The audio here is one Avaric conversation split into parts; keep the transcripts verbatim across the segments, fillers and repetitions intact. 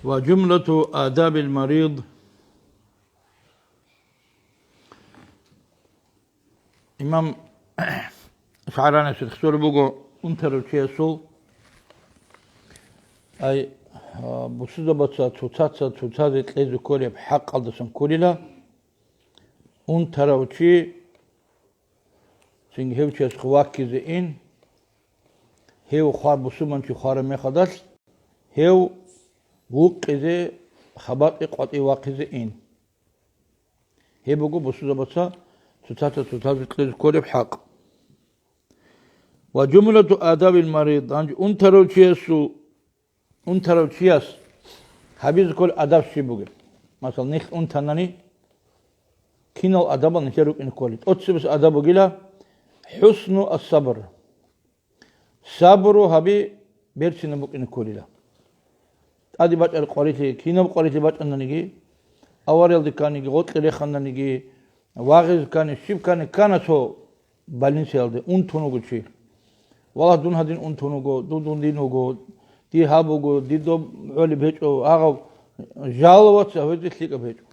وجملة آداب المريض. Имам ШагӀранияс рехсолеб буго унтарав чиясул, ай, а, бусурбабаца цоцаца цоцазе кьезе кколеб хӀакъалдасан кколила, унтарав чи, цинги гьев чиясухъе ваккизе ин, гьев хвар бусурманчи хвараб мехалдалъ, гьев вукъизе, хабатӀи къватӀив вахъизе ин. Гьеб буго бусурбабаца цоцаца цоцазе кьезе кколеб хӀакъ. وجملة آداب المريض, гьанже унтарав чиясул, унтарав чияс гьабизе кколеб адаб щиб бугеб? Масала, нилъ унтанани, кинал адабал нилъер рукӀине кколел? ТӀоцебесеб адаб бугила хӀусну ас-сабр. Сабру гьаби берцинаб букӀине кколила. ТӀаде бачӀараб къварилъи, кинаб къварилъи бачӀананиги, авариялде кканиги, гъоркье рехананиги, вагъизе ккани, щиб ккани, ккана цо больницаялде, унтун вуго чи. Валлагь, дун гьадин унтун вуго, дун, дун дин вуго, дир гьаб буго, дир доб гӀолеб гьечӀо, гьагъав жаловаться гьавизе лъикӀаб гьечӀо.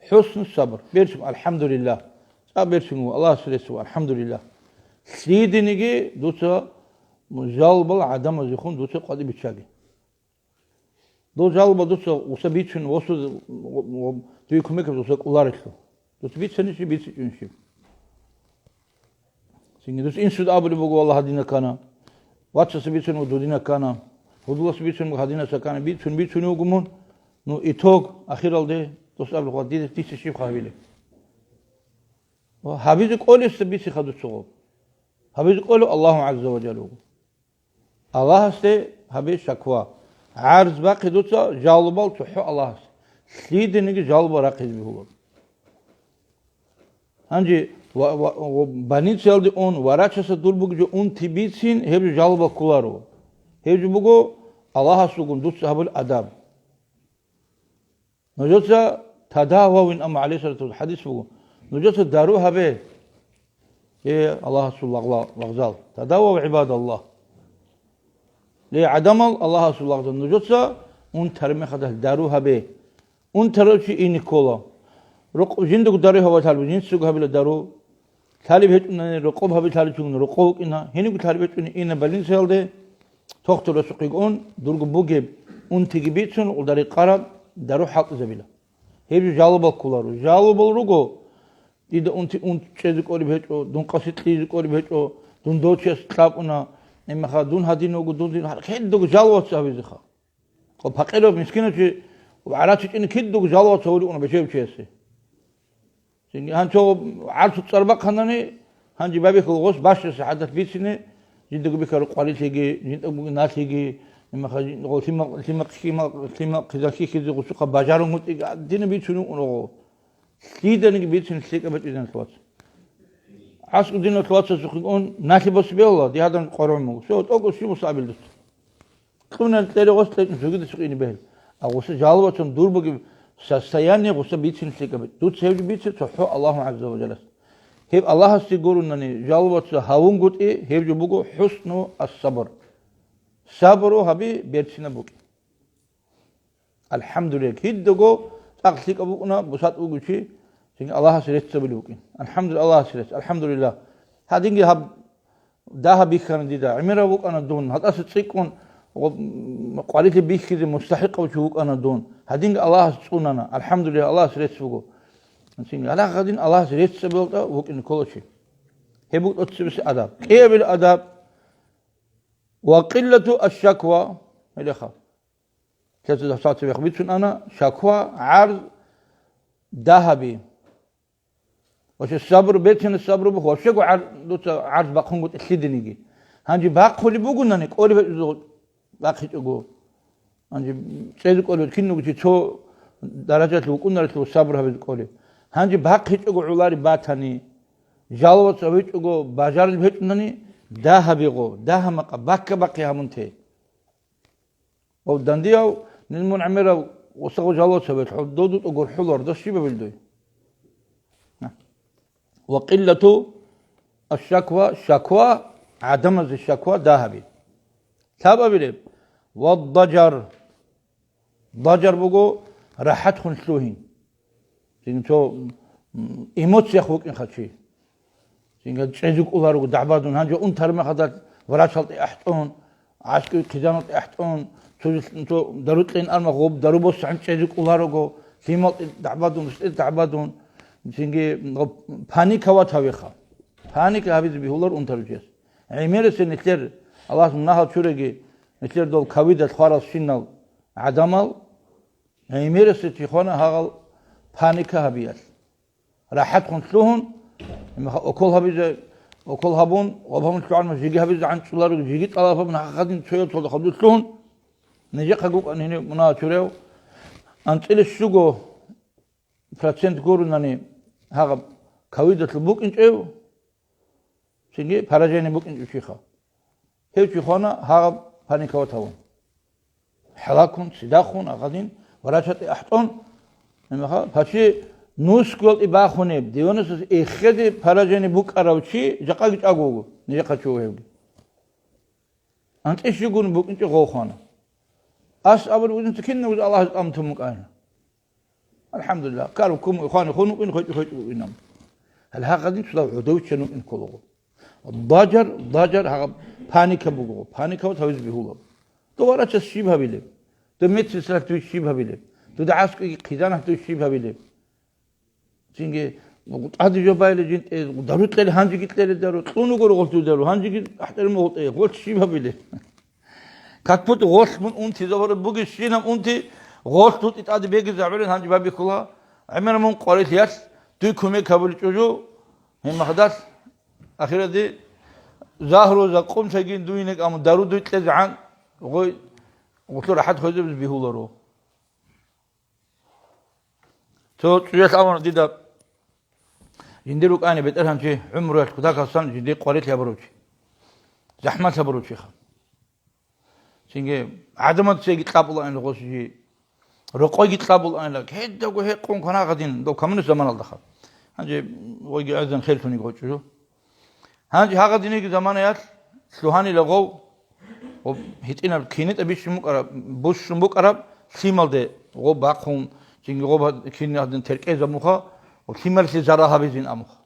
ХӀусну сабр. Берцин, алхӀамдулиллагь. ЦӀакъ берцин вуго, Аллагьасе рецц буго, алхӀамдулиллагь. Лъидениги дуца жалобал гӀадамазехун дуца къватӀиб биччаги. Дол жалоба дуца гъуса бицун, восуз, дуе кумекаб дуца кӀоларелъул. Дуца бицани щиб, бицичӀони щиб. Цинги дус инсуда абулеб буго, Аллагь гьадина ккана, вацасе бицун буго, дудина ккана, гьудуласе бицун буго, гьадинаса ккана, бицун, бицунев вуго мун, ну, итог, ахиралде, дос абулеб, дица, дица щиб гьабилеб? Ва гьабизе кӀолесда бициха дуцаго. Гьабизе кӀолев Аллагь гӀазза ва жалла вуго. Аллагьасде гьабе шаква. ГӀарз бахъе дуца жалобал цохӀо Аллагьасе. Лъидениги жалоба рахъизе бегьуларо. Гьанже ва, ва, ва больницаялде ун, врачаса дур бугеб жо унти бицин, гьеб жо жалоба кколаро. Гьеб жо буго Аллагьас вугун дуца гьабулеб адаб. Нужеца тадававин, амма гӀалайгьиссалату вассалам хӀадис буго, нужеца дару гьабе, э, Аллагьасул лагъла-, лагъзал. Тадавав, гӀибадаллагь. Ле, гӀадамал, Аллагьасул лагъзал, нужеца унтараб мехалда дару гьабе. Унтарав чи ине ккола. Рокъ-, жиндаго дару гьабилалъ, жинцаго гьабила дару. Лъалеб гьечӀунани, рокъоб гьабилалъ чугун рокъов вукӀина. Гьенибго лъалеб гьечӀони ина больницаялде, тохтурасухъего ун, дурго бугеб унтиги бицун, гъолда рекъараб дару хӀалтӀизабила. Гьеб жо жалобал кколаро. Жалобал руго, дида унти ун чӀезе кӀолеб гьечӀо, дун къаси кьизе кӀолеб гьечӀо, дун дов чияс кьабуна, имаха, дун гьадин вуго, дун дин, гьедого жалобаца гьабизеха. Хъо пакъирав мискинав чи гӀарачи чӀине кидаго жаловал цо гьури уна бечев чиясе. Цинги гьанчо гӀарцу цӀар бахъанани, гьанже бабихьул гъос бащасе хӀадат бицине, жиндаго бихьараб къварилъиги, жиндаго бугеб налъиги, имаха жин-, гъо лъимал-, лъимал-, лъимал-, лъимал хъизан хьихьизе гъусухъа бажарун гьутӀиги, гьадинаб бицунев уна гъо. Лъиданиги бицин лъикӀаб бачӀизан лъугьаца. ГӀаскӀу динав лъугьацасухъе ун, налъи босибелла, дигьадан къваригӀун буго. Все, тӀокӀго щиб буса абилдуц. Кьунан кьере гъос кьечӀун цогидас гьукъине бегьил. А гъуса жалобацун дур бугеб состояние гъуса бицин лъикӀаб. Дуца гьев жо бице цохӀо Аллагьу гӀазза ва жаллас. Гьеб Аллагьасде гурунани жалобаца гьавунгутӀи, гьеб жо буго хӀусну ас-сабр. Сабру гьаби берцинаб букӀи. АлхӀамдулиллагь. Кидаго цӀакъ лъикӀаб букӀуна, бусатӀ вугев чи, цинги Аллагьасе рецц гьабулев вукӀин. АлхӀамдулиллагь, Аллагьасе рецц. АлхӀамдулиллагь. Гьадинги гьаб дагьаб бихьана дида. ГӀемерав вукӀана дун. ГьатӀаса цӀикӀкӀун гъо-, м-, къварилъи бихьизе мустахӀикъав чи вукӀана дун. Гьадинги Аллагьас цӀунана. АлхӀамдулиллагь, Аллагьасе рецц буго. Цинги гьалагъ гьадин Аллагьасе рецц гьабиялда вукӀине ккола чи. Гьеб буго тӀоцебесеб адаб. КӀиабилеб адаб. Ва къиллату аш-шаква. Гьелеха. Лъеца дагьсаца вехъ бицун ана, шаква, гӀарз, дагьаби. Ва сабру, бецина сабру бух, вообще гу гӀар-, дуца гӀарз бахъунгутӀи лъидениги. Гьанже бахъулеб бугунани, кӀолеб гьечӀого бахъичӀого. Гьанже цӀезе кӀолеб киналго чи цо даражалъ вукӀунарелъул сабру гьабизе кӀолеб. Гьанже бахъичӀого гӀолареб батани, жаловаться гьечӀого бажарулеб гьечӀунани, дагьабигъо, дагьа-макъа, бакка-бахъи гьабун те. Ва дандияв, нин мун гӀемерав, гъусагъу жалоца белъ, хӀу додутӀа гурхӀулар, дос щиб гьабил дуй? Ва къиллату аш-шаква, шаква, гӀадамазе шаква дагьаби. Лъабабилеб, ва дажар. Бажар буго рахӀатхун лъугьин. Цинги цо, м, эмоциях вукӀинха чи. Цинги чӀезукӀуларуго дагӀбадун, гьанже унтармехалда врачалде ахӀтӀун, гӀаскӀуй хъизаналде ахӀтӀун, цо, цо дару кьен арма гъоб, дару босагӀин чӀезукӀуларуго, лъималде дагӀбадун, рушӀде дагӀбадун. Цинги гъоб паника ватавиха. Паника гьабизе бигьулар унтаручияс. ГӀемерисел нилъер, Аллагьас мунагьал чуреги, нилъер дол ковидалъ хварал щинал гӀадамал, гӀемерисел чи хвана гьагъал паника гьабиялъ. РахӀатхун лъугьун, имаха укол гьабизе, укол гьабун, гъоб гьабун лъугӀанма жиги гьабизе гӀанчӀуларо, жиги тӀалаб гьабун, гьахъадин цоял цолда хадур лъугьун, нижехъа гукӀан гьенив мунагьал чурев, анцӀила щуго процент гурунани гьагъаб ковидалъул букӀинчӀев, цинги поражение букӀинчӀев чиха. Гьев чи хвана гьагъаб паниковать гьавун. Хьалакун, цидахун, агъадин, врачатӀе ахӀтӀун, гьимаха, пачи нусгуялтӀи бахунеб, девяносто эхеде поражение букӀарав чи жакъаги чӀаго вуго, нижехъа чи вугевги. АнцӀиш жугун букӀинчӀо гъов хвана. Ас абур букӀинчӀо кинабго Аллагьас тӀамун тун букӀайна. АлхӀамдулиллагь, кар кум хвани хун вукӀин, хвечӀо хвечӀо вукӀинан. Гьал гьагъадин цо гӀодов чен вукӀин кколаго. Бажар, бажар гьагъаб паника буго, паника ва тавиз бигьулаб. Дов врачас щиб гьабилеб? Дов медсестралъ дуй щиб гьабилеб? Дуда гӀаскӀиги хъизанахъ дуй щиб гьабилеб? Цинги тӀаде жо байли жинтӀе, дару кьели, гьанжеги кьели дару, кьун вуго рогъолъул дару, гьанжеги ахӀдерун мугъултӀе, гъолъ щиб гьабилеб? Как будто гъолъ мун унти, забараб бугищинаб унти, гъолъ дутӀи тӀаде бегизе гӀурин гьанже бабихьула, гӀемер мун къварилъиялъ дуй кумек гьабуличӀо жо, гьеб махадалъ ахираде загьру закъум цайгин дуйинек, амма дару дуй кьезегӀан гъой гъолъул рахӀат хвезабизе бигьуларо. Цо чӀужалъ абуна дида, жиндир рукӀани бетӀергьанчи гӀумруялъ кутакалъан жиндир къварилъи гьабурав чи, захӀмат гьабурав чиха. Цинги гӀадамаз цеги кьабулаанила гъос жи, рокъойги кьабулаанила, гьеддаго гьекъун кванагъадин дов камунис заманалдаха. Гьанже вайги гӀезан херлъуниги гъочӀо жо. Гьанже гьагъадинеги заманаялъ лъугьанила гъов, гъоб гьитӀинаб кинитӀа бищун букӀараб, бущун букӀараб лъималде гъоб бахъун, цинги гъоб кинигӀадин теркӀезаб муха, гъоб лъималъе зарал гьабизин амуха.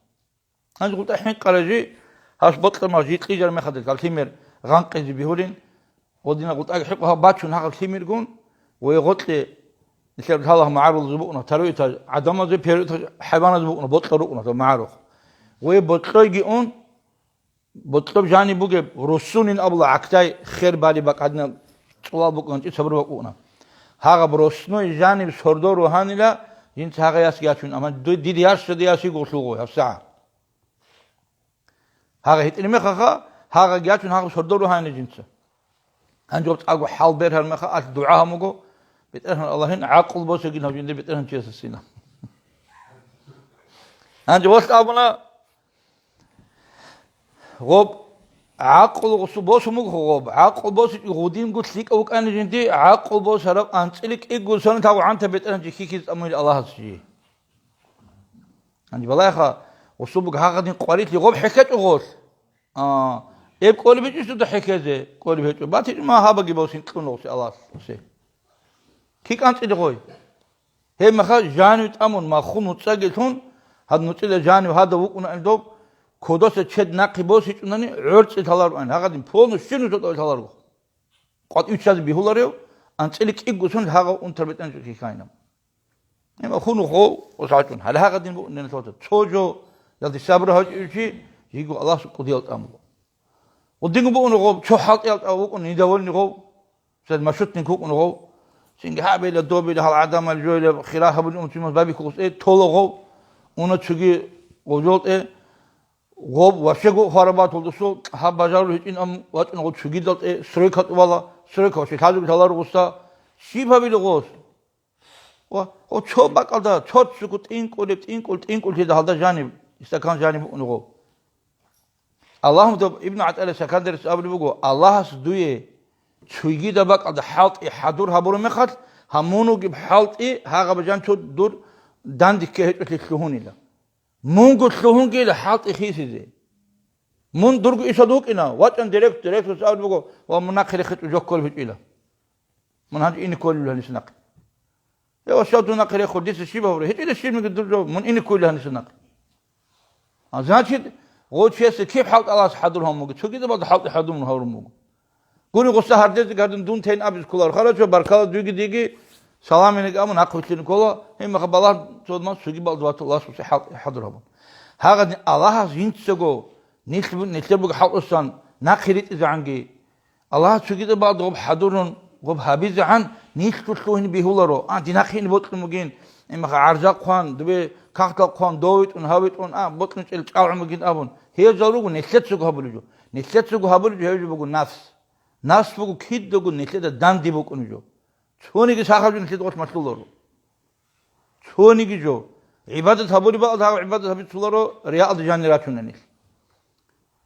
Гьанже гъутӀа хӀинкъарай жи, гьас бокьармах жи кьижар мехадал, гьал лъимер гъанкъизе бигьулин, гъодина гъутӀаги хӀикъу гьаб бачун гьагъаб лъимергун, ва гъоркье нилъер лъалагь магӀарулазул букӀуна, таруй этаж гӀадамазе, первый этаж хӀайваназ букӀуна, бокьа рукӀуна, дов магӀарухъ. Ва бокьойги ун, бокьоб жаниб бугеб, руссунин абула гӀакдай хер бали бакӀ гьадинаб цӀулал букӀун, гьанчӀи цабур бакӀ букӀуна. Гьагъаб росной жаниб сордо ругьанила, жинца гьагъа ясги ячун, амма ду-, дид ясда ясиго лъугъой гьабсагӀа. Гьагъа гьитӀинаб мехаха, гьагъаги ячун гьагъаб сордо ругьанила жинца. Гьанже гъоб цӀакъго хӀал бергьар меха, алъ дугӀа гьамуго, БетӀергьан Аллагьин гӀакълу босагин гьав жинда БетӀергьан чиясасина. Гьанже гъолъ абуна, гъоб гӀакълу гъусу босун буго гъоб, гӀакълу босичӀо гъудинго лъикӀав вукӀани жинди, гӀакълу босараб анцӀила кӀиггун соналъ гьав гӀанта БетӀергьан чи хьихьизе тӀамугьил Аллагьас жи. Гьанже балагьеха, гъусу буго гьагъадин къварилъи гъоб хӀехьечӀо гъолъ. А, эб кӀолеб гьечӀищ дуда хӀехьезе? КӀолеб гьечӀо. БатичӀо ма гьабаги босин кьуна гъуси Аллагьасе. Кикан цӀидехъой. Гьеб мехалъ жанив тӀамун махун нуцӀаги лъун, гьад нуцӀила жанив гьадав вукӀунаан доб, кодоса чед нахъе босичӀунани гӀорцӀи лъалароан, гьагъадин полну щину жо тӀолъаларго. КъватӀив ччазе бигьуларев, анцӀила кӀиггусун гьагъав унтар бетӀанчӀухъе хьайна. Гьеб хунухъо осгӀачӀун, гьале гьагъадин бугӀун ненлъота. Цо жо, ялде сабру гьавчӀев чи, жиго Аллагьас кӀудиял тӀамула. Гъудинго бугӀун гъов, цо хӀалтӀиял тӀав вукӀун, недовольный гъов, сел машутник вукӀун гъов. Цинги гьабила, добила, гьал гӀадамал жойла, хира гьабулин умцумас бабихьулас, э, тола гъов, уна цуги гъов жолтӀе, гъов ващего хварабатулдасул, гьаб бажарулъ гьитӀин ам вачӀун гъов цугидал тӀе, стройка тӀувала, стройка ващи лъазуги лъалар гъуса, щиб гьабила гъос? Ва гьо цо бакӀалда, цо-цого тӀинкӀулеб, тӀинкӀул, тӀинкӀуллъида гьалда жаниб, стакан жаниб букӀун гъо. Аллагьмуд Ибн ГӀатӀаилла Сакандарис абулеб буго, Аллагьас дуе цугида бакӀалда хӀалтӀи хӀадур гьабураб мехалъ, гьамун вугеб хӀалтӀи гьагъаб жанцо дур дандекке гьечӀолъи лъугьунила. Мунго лъугьунгейила хӀалтӀи хисизе. Мун дурго ишад вукӀина, вачӀан директор, директорас абулеб буго, ва мун нахъе рехичӀо жо кколеб гьечӀила. Мун гьанже ине кколеб гьанис нахъе. Э, васав, дун нахъе рехур, дица щиб гьабураб? ГьечӀила щибниги дур жо, мун ине кколила гьаниса нахъе. А, значит, гъов чиясе киб хӀалтӀи Аллагьас хӀадур гьабун буго, цогидабазда хӀалтӀи хӀадур гьабун буго. Гури гъуса гьардезе гьардин дун тейин абизе кколаро. Харачо, баркала дуйги диги, саламиниги абун, нахъвилълъине ккола, гьеб мехалъ балагь цо ман цоги балдуватал Аллагьас гъуса хӀал-, хӀадур гьабун. Гьагъадин Аллагьас жинцаго нилъ-, нилъер буго хӀалтӀусан нахъе ритӀизегӀанги, Аллагьас цогидаб балда гъоб хӀадурун, гъоб гьабизегӀан нилъго лъугьине бегьуларо, а, динахъе ине бокьун бугин, гьеб мехалъ гӀарзал хъван, дубе кагътал хъван, дов витӀун, гьав витӀун, а, бокьун чӀел чӀалгӀун бугин абун. Гьезал руго нилъецаго гьабулеб жо. Нилъецаго гьабулеб жо гьеб жо буго нафс. Нафс буго кидаго нилъеда данде букӀунеб жо. Цониги сахаб жо нилъеда гъорлъ малъуларо. Цониги жо. ГӀибадат гьабулеб бакӀалда гьаб гӀибадат гьабицуларо, риялда жанир рачунани.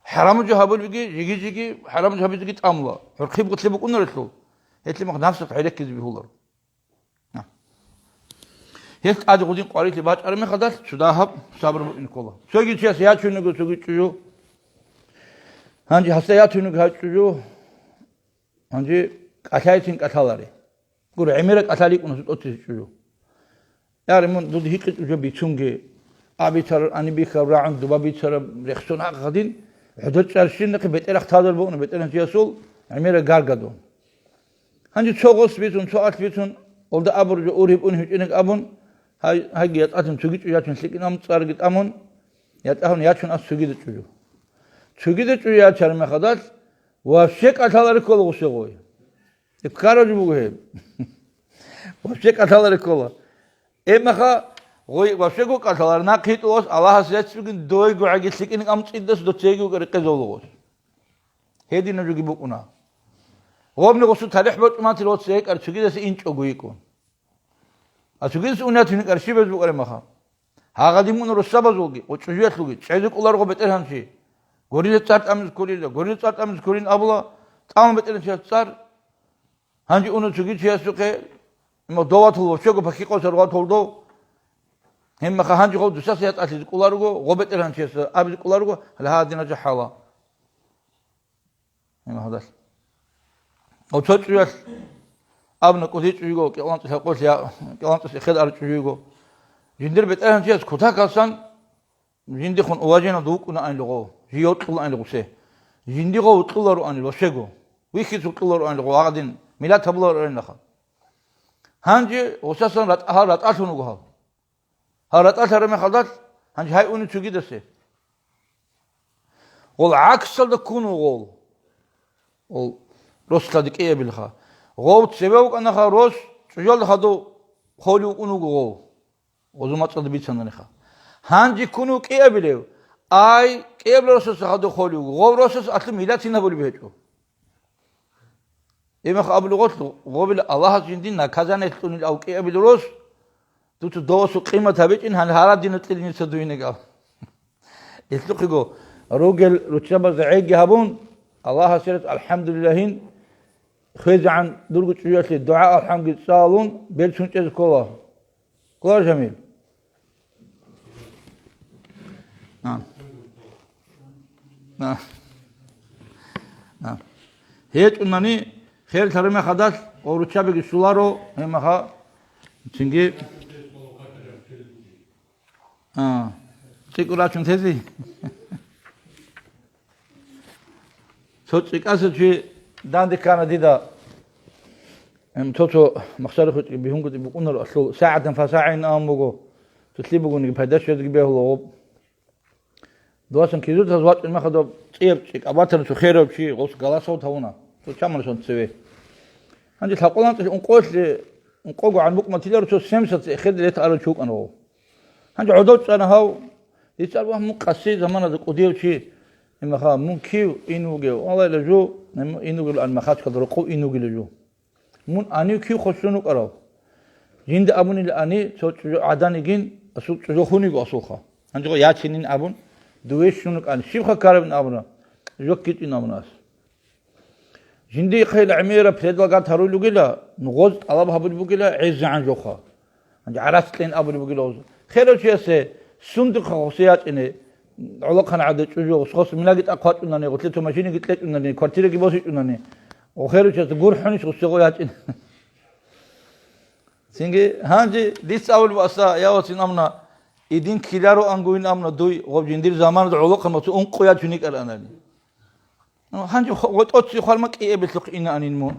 ХӀарамаб жо гьабулебги, жиги-жиги хӀарамаб жо гьабизеги тӀамула. ГӀурхъи букӀулеб букӀунарелъул, гьелъие махъ нафсалъ гӀереккизе бегьуларо. На. Гьелъ тӀаде гъудин къварилъи бачӀараб мехалдалъ цо дагьаб сабру букӀине ккола. Цоги чияс ячунего цоги чӀужу. Гьанже гьасда ячунего гьай чӀужу. Гьанже кӀалъайцин кӀалъаларе. Гуро, гӀемера кӀалъал йикӀуна цо тӀоцебе чӀужу. Яре, мун дуда гьикъи чӀужу бицунге, а бицарал, ани бихьарал, рагӀун дуба бицараб, рехсон гьакъ гьадин, гӀодор чӀарщинахъе бетӀерахъ тадал букӀуна бетӀергьанчиясул гӀемера гаргадун. Гьанже цо гъос бицун, цо алъ бицун, олда абур жо ургьиб ун гьучӀинег абун, гьай, гьайги ятӀалъун цоги чӀужу ячун лъикӀин абун цӀарги тӀамун, ятӀагьун ячун ас цогида чӀужу. Цогида чӀужу ячараб мехалдалъ, вообще кӀалъаларе ккола гъусе гъой. Ккараб жо буго гьеб. Вообще кӀалъаларе ккола. Гьебмаха гъой вообще гу кӀалъаларе, нахъ гьитӀулас Аллагьас яцӀцӀугин дойгу гӀаги лъикӀин амцӀидас доцейги вукӀа рекъезавлугъос. Гьединаб жоги букӀуна. Гъобни гъусу талихӀ бачӀунатил гъоцци гьекӀар цогидаса инчӀого йикӀун. А цогидаса унятин йикӀар щиб гьез букӀараб маха? Гьагъадин мун росабазулги, гъочӀужуялъулги, чӀезе кӀоларого бетӀергьанчи. Гурила цӀар тӀамиз кколила, гурила цӀар тӀамиз кколин абула, тӀамун бетӀергьанчияс цӀар. Гьанже уна цоги чиясухъе, имма доватул вовчего пахьи къосар ватулдо. Гьебмаха гьанже гъов дусаса ятӀалъизе кӀоларого, гъо бетӀергьанчиясда абизе кӀоларого, гьале гьадина жо хӀала. Гьебмахадалъ. Гъов цо чӀуялъ абуна кӀудий чӀужуго, кӀикъоялда цӀи лъабкъоялъ я-, кӀикъоялда цӀи эхед арав чӀужуго. Жиндир бетӀергьанчияс кутакалсан Жиндихун уважениялда вукӀунаанилгъо, жий йокьулаанилгъусе. Жиндигъо вукьулароанил вошего. Вихьиз вукьулароанилгъо, гьагъадин милат гьабулароанилаха. Гьанже гъусасан ратӀа-, гьал ратӀалъун вуго гьал. Гьал ратӀалъараб мехалдалъ, гьанже гьай уни цогидасе. Гъол гӀаксалда ккун вугъол. Гъол росулъа декӀиябилха. Гъов цеве вукӀанаха рос, чӀужалда хадув холев вукӀун вуго гъов. Гъозу мацӀалда бицананиха. Гьанже ккун вукӀиабилев? Ай, кӀиабилев росаса хадув холев вуго. Гъов росас алъу милатин гьабулеб гьечӀо. Имах абулев гъолъ, гъобил Аллагьас жиндин наказание лъунил ав кӀиабилев рос, дуца довасул къимат гьабичӀин, гьанже гьарадина кьилница дуйнегал. Гьелъухъего ругел руччабазда гӀеги гьабун, Аллагьасе рес алхӀамдулиллагьин, хвезегӀан дурго чӀужуялъе дугӀа-алхӀамги цӀалун, берцун чӀезе ккола. Ккола, Жамил? А. А. А. ГьечӀунани, херлъараб мехалдалъ, гъов руччабиги щоларо, гьебмаха, цинги. А, цӀикӀкӀун рачун тезе? Цо цӀикӀкӀаса чи данде ккана дида. Эм, цо-цо махсари хутӀи бигьунгутӀи букӀунаро, алъул сагӀатан фасагӀин абун буго. Цо лъи бугониги пайда щвезги бегьула гъоб. Дуасан кизутас вачӀун мехалда цӀияб цӀикӀкӀа батана цо херав чи, гъос галасав тавуна. Цо чаманасон цеве. Гьанже лъабкъоялда ункъоялъе, ункъого гӀан букӀун батиларо цо семсад эхед рет арав чи вукӀана гъов. Гьанже гӀодов чӀана гьав, дица арбугьа мун къаси заманаялда кӀудияв чи, имаха, мун кив ин вугев, валлагьила жо, ин вугилан Махачкалда рокъов ин вугила жо. Мун гьанив кив хвасун вукӀарав? Жинда абунила гьани, цо чӀужу гӀаданигин, асул чӀужу хун йиго асулха. Гьанже гъо ячинин абун, дуве щун вукӀани, щибха ккарабин абуна, жо ккечӀин абуна ас. Жиндихъе гӀемераб предлагать гьарулел ругела, гъоз тӀалаб гьабулеб бугела гӀезегӀан жоха. Гьанже гӀарац кьен абулеб бугела гъоз. Херав чиясе сундухъа гъосе ячӀине, гӀолохъан гӀадачӀу жо, гъос минаги тӀахъ вачӀунани, гъутлъи цо машиниги кьечӀунани, квартираги босичӀунани, гъо херав чиясе гурхӀунищ гъосе гъо ячӀине? Цинги гьанже дица абулеб, аса, я вацин амна, идин ккелароан гуин амна дуй, гъоб жиндир заманалда гӀолохъан мацу ункъо ячун йикӀараанани. Ну, гьанже хо-, гъотӀоци хварма кӀиабилъухъ инаанин мун.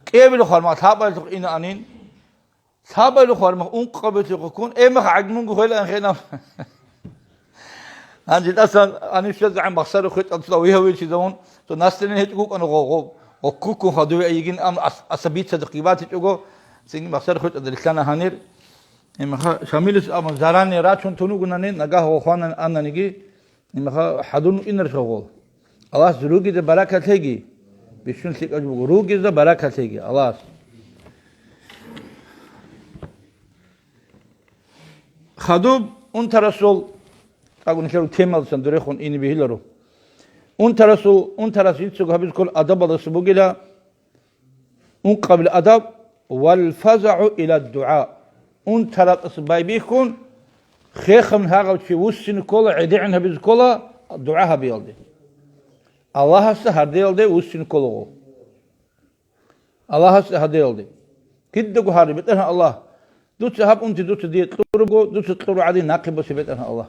КӀиабилъухъ хварма лъабабилъухъ инаанин. Лъабабилъухъ хварма ункъабилъухъ ккун, эмах гӀагмунгу хвелаан хенаб. Гьанже тӀасан гьанив щвезегӀан махсари хвечӀал цо вигьавичи замун, цо насланин гьечӀого вукӀана гъо-, гъо-, гъо ккуккун хадув йигин ам ас-, асабицадухъ гибатичӀого, цинги махсари хвечӀалда рилълъана гьанир. Гьемаха Шамилис абун зарани рачун тун вугунани, нагагь гъо хванани ананиги, гьемаха хӀадурн инарха гъол. Аллагьас ругида баракат лъеги, бищун лъикӀаб буго, ругезда баракат лъеги, Аллагьас. Хадуб унтарасул, тӀагу нилъеру темалдасан дурехун ине бегьиларо. Унтарасул, унтарас жинцаго гьабизе ккол адабалдаса бугила, ункъабил адаб, вал фазагӀу ила дугӀа. Унтарас байбихьун, хехаб гьагъав чи вуссин ккола, гӀедегӀин гьабизе ккола дугӀа гьабиялде. Аллагьасда гьардеялде вуссин кколаго. Аллагьасда гьардеялде. Кидаго гьари, БетӀергьан Аллагь, дуца гьаб унти дуца дие кьурого, дуца кьуру гӀадин нахъе босе, БетӀергьан Аллагь.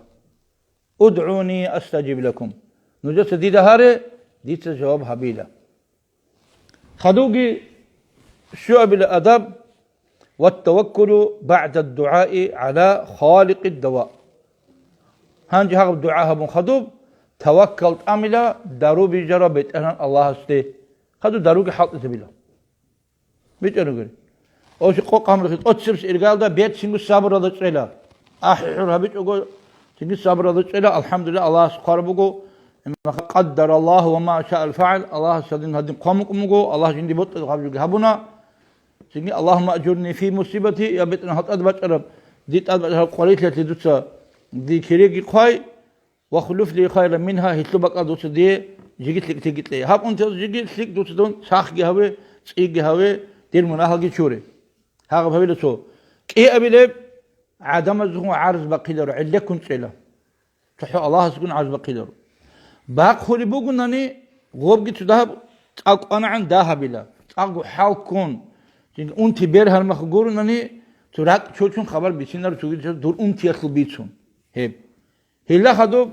УдгӀуни астажиб лакум. Нужеца дида гьаре, дица жаваб гьабила. Хадуги щуабила адаб, ваттаваккулу багӀда дугӀаи гӀала халикъи дава. Гьанже гьаб дугӀа гьабун хадуб, таваккал тӀамила дару бижараб БетӀергьан Аллагьасде. Хадуб даруги хӀалтӀизабила. БичӀарагури. Оши къокъ гьамрухъе тӀоцебси иргалда берцинго сабуралда чӀела. АхӀи-хӀур гьабичӀого, цинги сабуралда чӀела, алхӀамдулиллагь, Аллагьас хъвараб буго, къаддараллагьу ва ма шаал фагӀал, Аллагьас гьадин гьадин хъван букӀун буго, Аллагь жинди ботӀа гьаб жоги гьабуна. Цинги, Аллагьумма ажурни фи мусибати, я БетӀергьан, гьал тӀад бачӀараб, ди тӀад бачӀараб къварилъиялъе дуца ди киреги хъвай, ва хулуф ли хайран мингьа, гьелъул бакӀалда дуца дие жиги лъикӀлъиги кье. Гьаб унтияс жиги лъикӀ дуца дун сахги гьаве, цӀиги гьаве, дир мунагьалги чуре. Гьагъаб гьавила цо. КӀиабилеб гӀадамазухъун гӀарз бахъиларо, гӀеллеккун цӀела. ЦохӀо Аллагьасгун гӀарз бахъиларо. Бахъулеб бугунани, гъобги цо дагьаб цӀакъ кӀванагӀан дагьабила, цӀакъго хӀалккун, жинги унти бергьармах гурунани, цо ракӀ чочун хабар бицинаро цогидаса дур унтиялъул бицун. Гьеб. Гьелда хадуб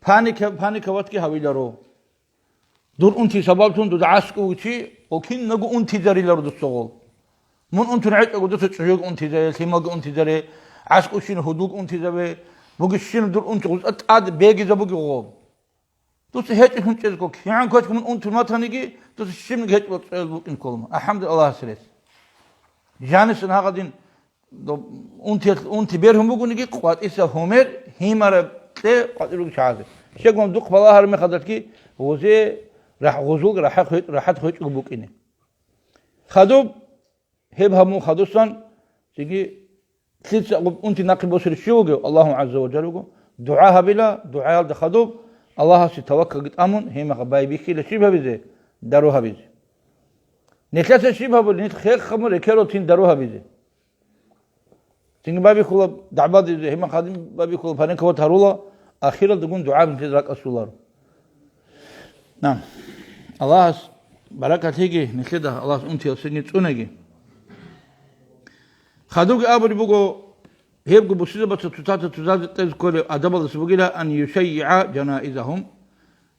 паника, паника ватги гьавиларо. Дур унти сабаблъун дуда гӀаскӀов чи, ва кинабго унтизариларо дуца гъол. Мун унтун гӀечӀого дуца чӀужуги унтизаре, лъималги унтизаре, гӀаскӀовщина гьудулги унтизаве, бугищина дур унти гъуза тӀад бегизабуги гъоб. Дуца гьечӀелъун чӀезго, кигӀан квечго мун унтун ватаниги, дуца щибниги гьечӀо цӀоял букӀин кколма. АлхӀамдулиллагь, Аллагьасе рес. Жанисан гьагъадин Доб-, унти, унти бергьун бугониги, къватӀиса гьумер, гьимараб кье къватӀир руго чагӀазе. Щегун духъ балагьараб мехалдалъги гъузе рахӀ-, гъузул рахӀат хве-, рахӀат хвечӀого букӀине. Хадуб, гьеб гьабун хадусан, цинги лъица гъуб унти нахъе босулев чи вугев? Аллагьу гӀазза ва жалла вуго. ДугӀа гьабила, дугӀаялда хадуб, Аллагьасе таваккалги тӀамун, гьимаха байбихьила щиб гьабизе? Дару гьабизе. Нилъеца щиб гьабулеб? Нилъ хехабун рекерол тин дару гьабизе. Цинги байбихьула дагӀбадизе, гьиман хадим байбихьула паника ватарула, ахиралдагун дугӀа бинтизе ракӀалъуларо. На. Аллагьас баракат лъеги нилъеда, Аллагьас унтиялсеги цӀунаги. Хадуги абулеб буго, гьебго бусизабаца цоцазда цоцазе тӀезе кколеб адабалдаса бугила, ан юшаййигӀа жанаизагьум.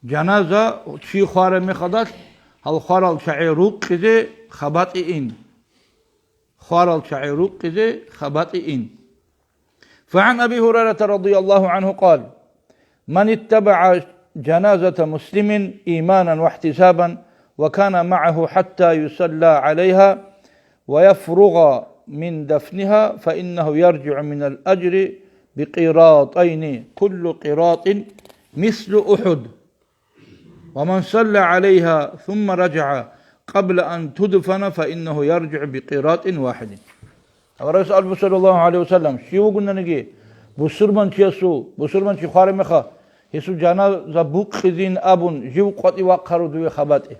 Жаназа чи хвараб мехалдалъ, гьал хварал чагӀи рукъизе хабатӀи ин. Хварал чагӀи рукъизе хабатӀи ин. فعن أبي هريرة رضي الله عنه قال: من اتبع جنازة مسلم إيمانا واحتسابا وكان معه حتى يصلى عليها ويفرغ من دفنها فإنه يرجع من الأجر بقيراطين، كل قيراط مثل أحد. ومن صلى عليها ثم رجع قبل أن تدفن فإنه يرجع بقيراط واحد. Аварагас абу, саллаллагьу гӀалайгьи ва саллам, щив вугонаниги бусурманчиясул, бусурманчи хвараб мехалъ, гьесул жаназа букъизин абун, жив къватӀив вахъаро дуе хабатӀи.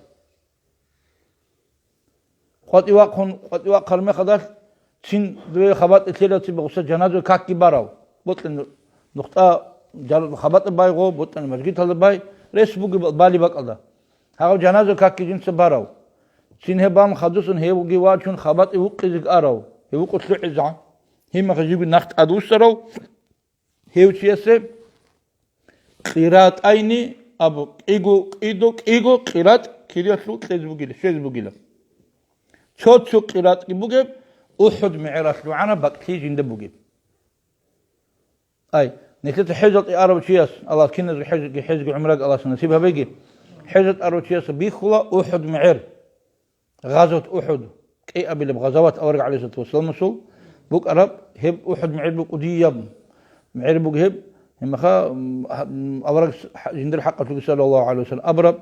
КъватӀив вахъун, къватӀив вахъараб мехалдалъ, цин дуе хабатӀи лъела цебе гъуса жаназа какги барав, бокьани нухтӀа жал-, хабатӀа байгъо, бокьани мажгиталда бай, рес буги ба-, бали бакӀалда. Гьагъав жаназа какги жинца барав. Цин гьеб бан хадусан гьевги вачун хабатӀи вукъизеги арав. Гьев вукъу лъугӀизегӀан. Гьимаха жиго нахъ тӀадвуссарав гьев чиясе къиратӀайни абу, кӀиго, кӀидо, кӀиго къиратӀ кириялъул кьез бугила, щвез бугила. Цо-цо къиратӀги бугеб, УхӀуд мегӀералъ лъугӀана бакӀлъи жинда бугеб. Ай, нилъеца хӀежалде арав чияс, Аллагь киназго хӀежги, хӀежги гӀумраги Аллагьас насиб гьабеги, хӀежалде арав чияс бихьула УхӀуд мегӀер. Гъазават УхӀуд, кӀиабилеб гъазават авараг гӀалайгьиссалату вассаламасул букӀараб, гьеб УхӀуд мегӀер букӀудияб мегӀер буго гьеб, гьебмаха, м, гьа-, м, авараг с-, хӀа-, жиндир хӀакъалъулъ саллаллагьу гӀалайгьи вассалам абураб: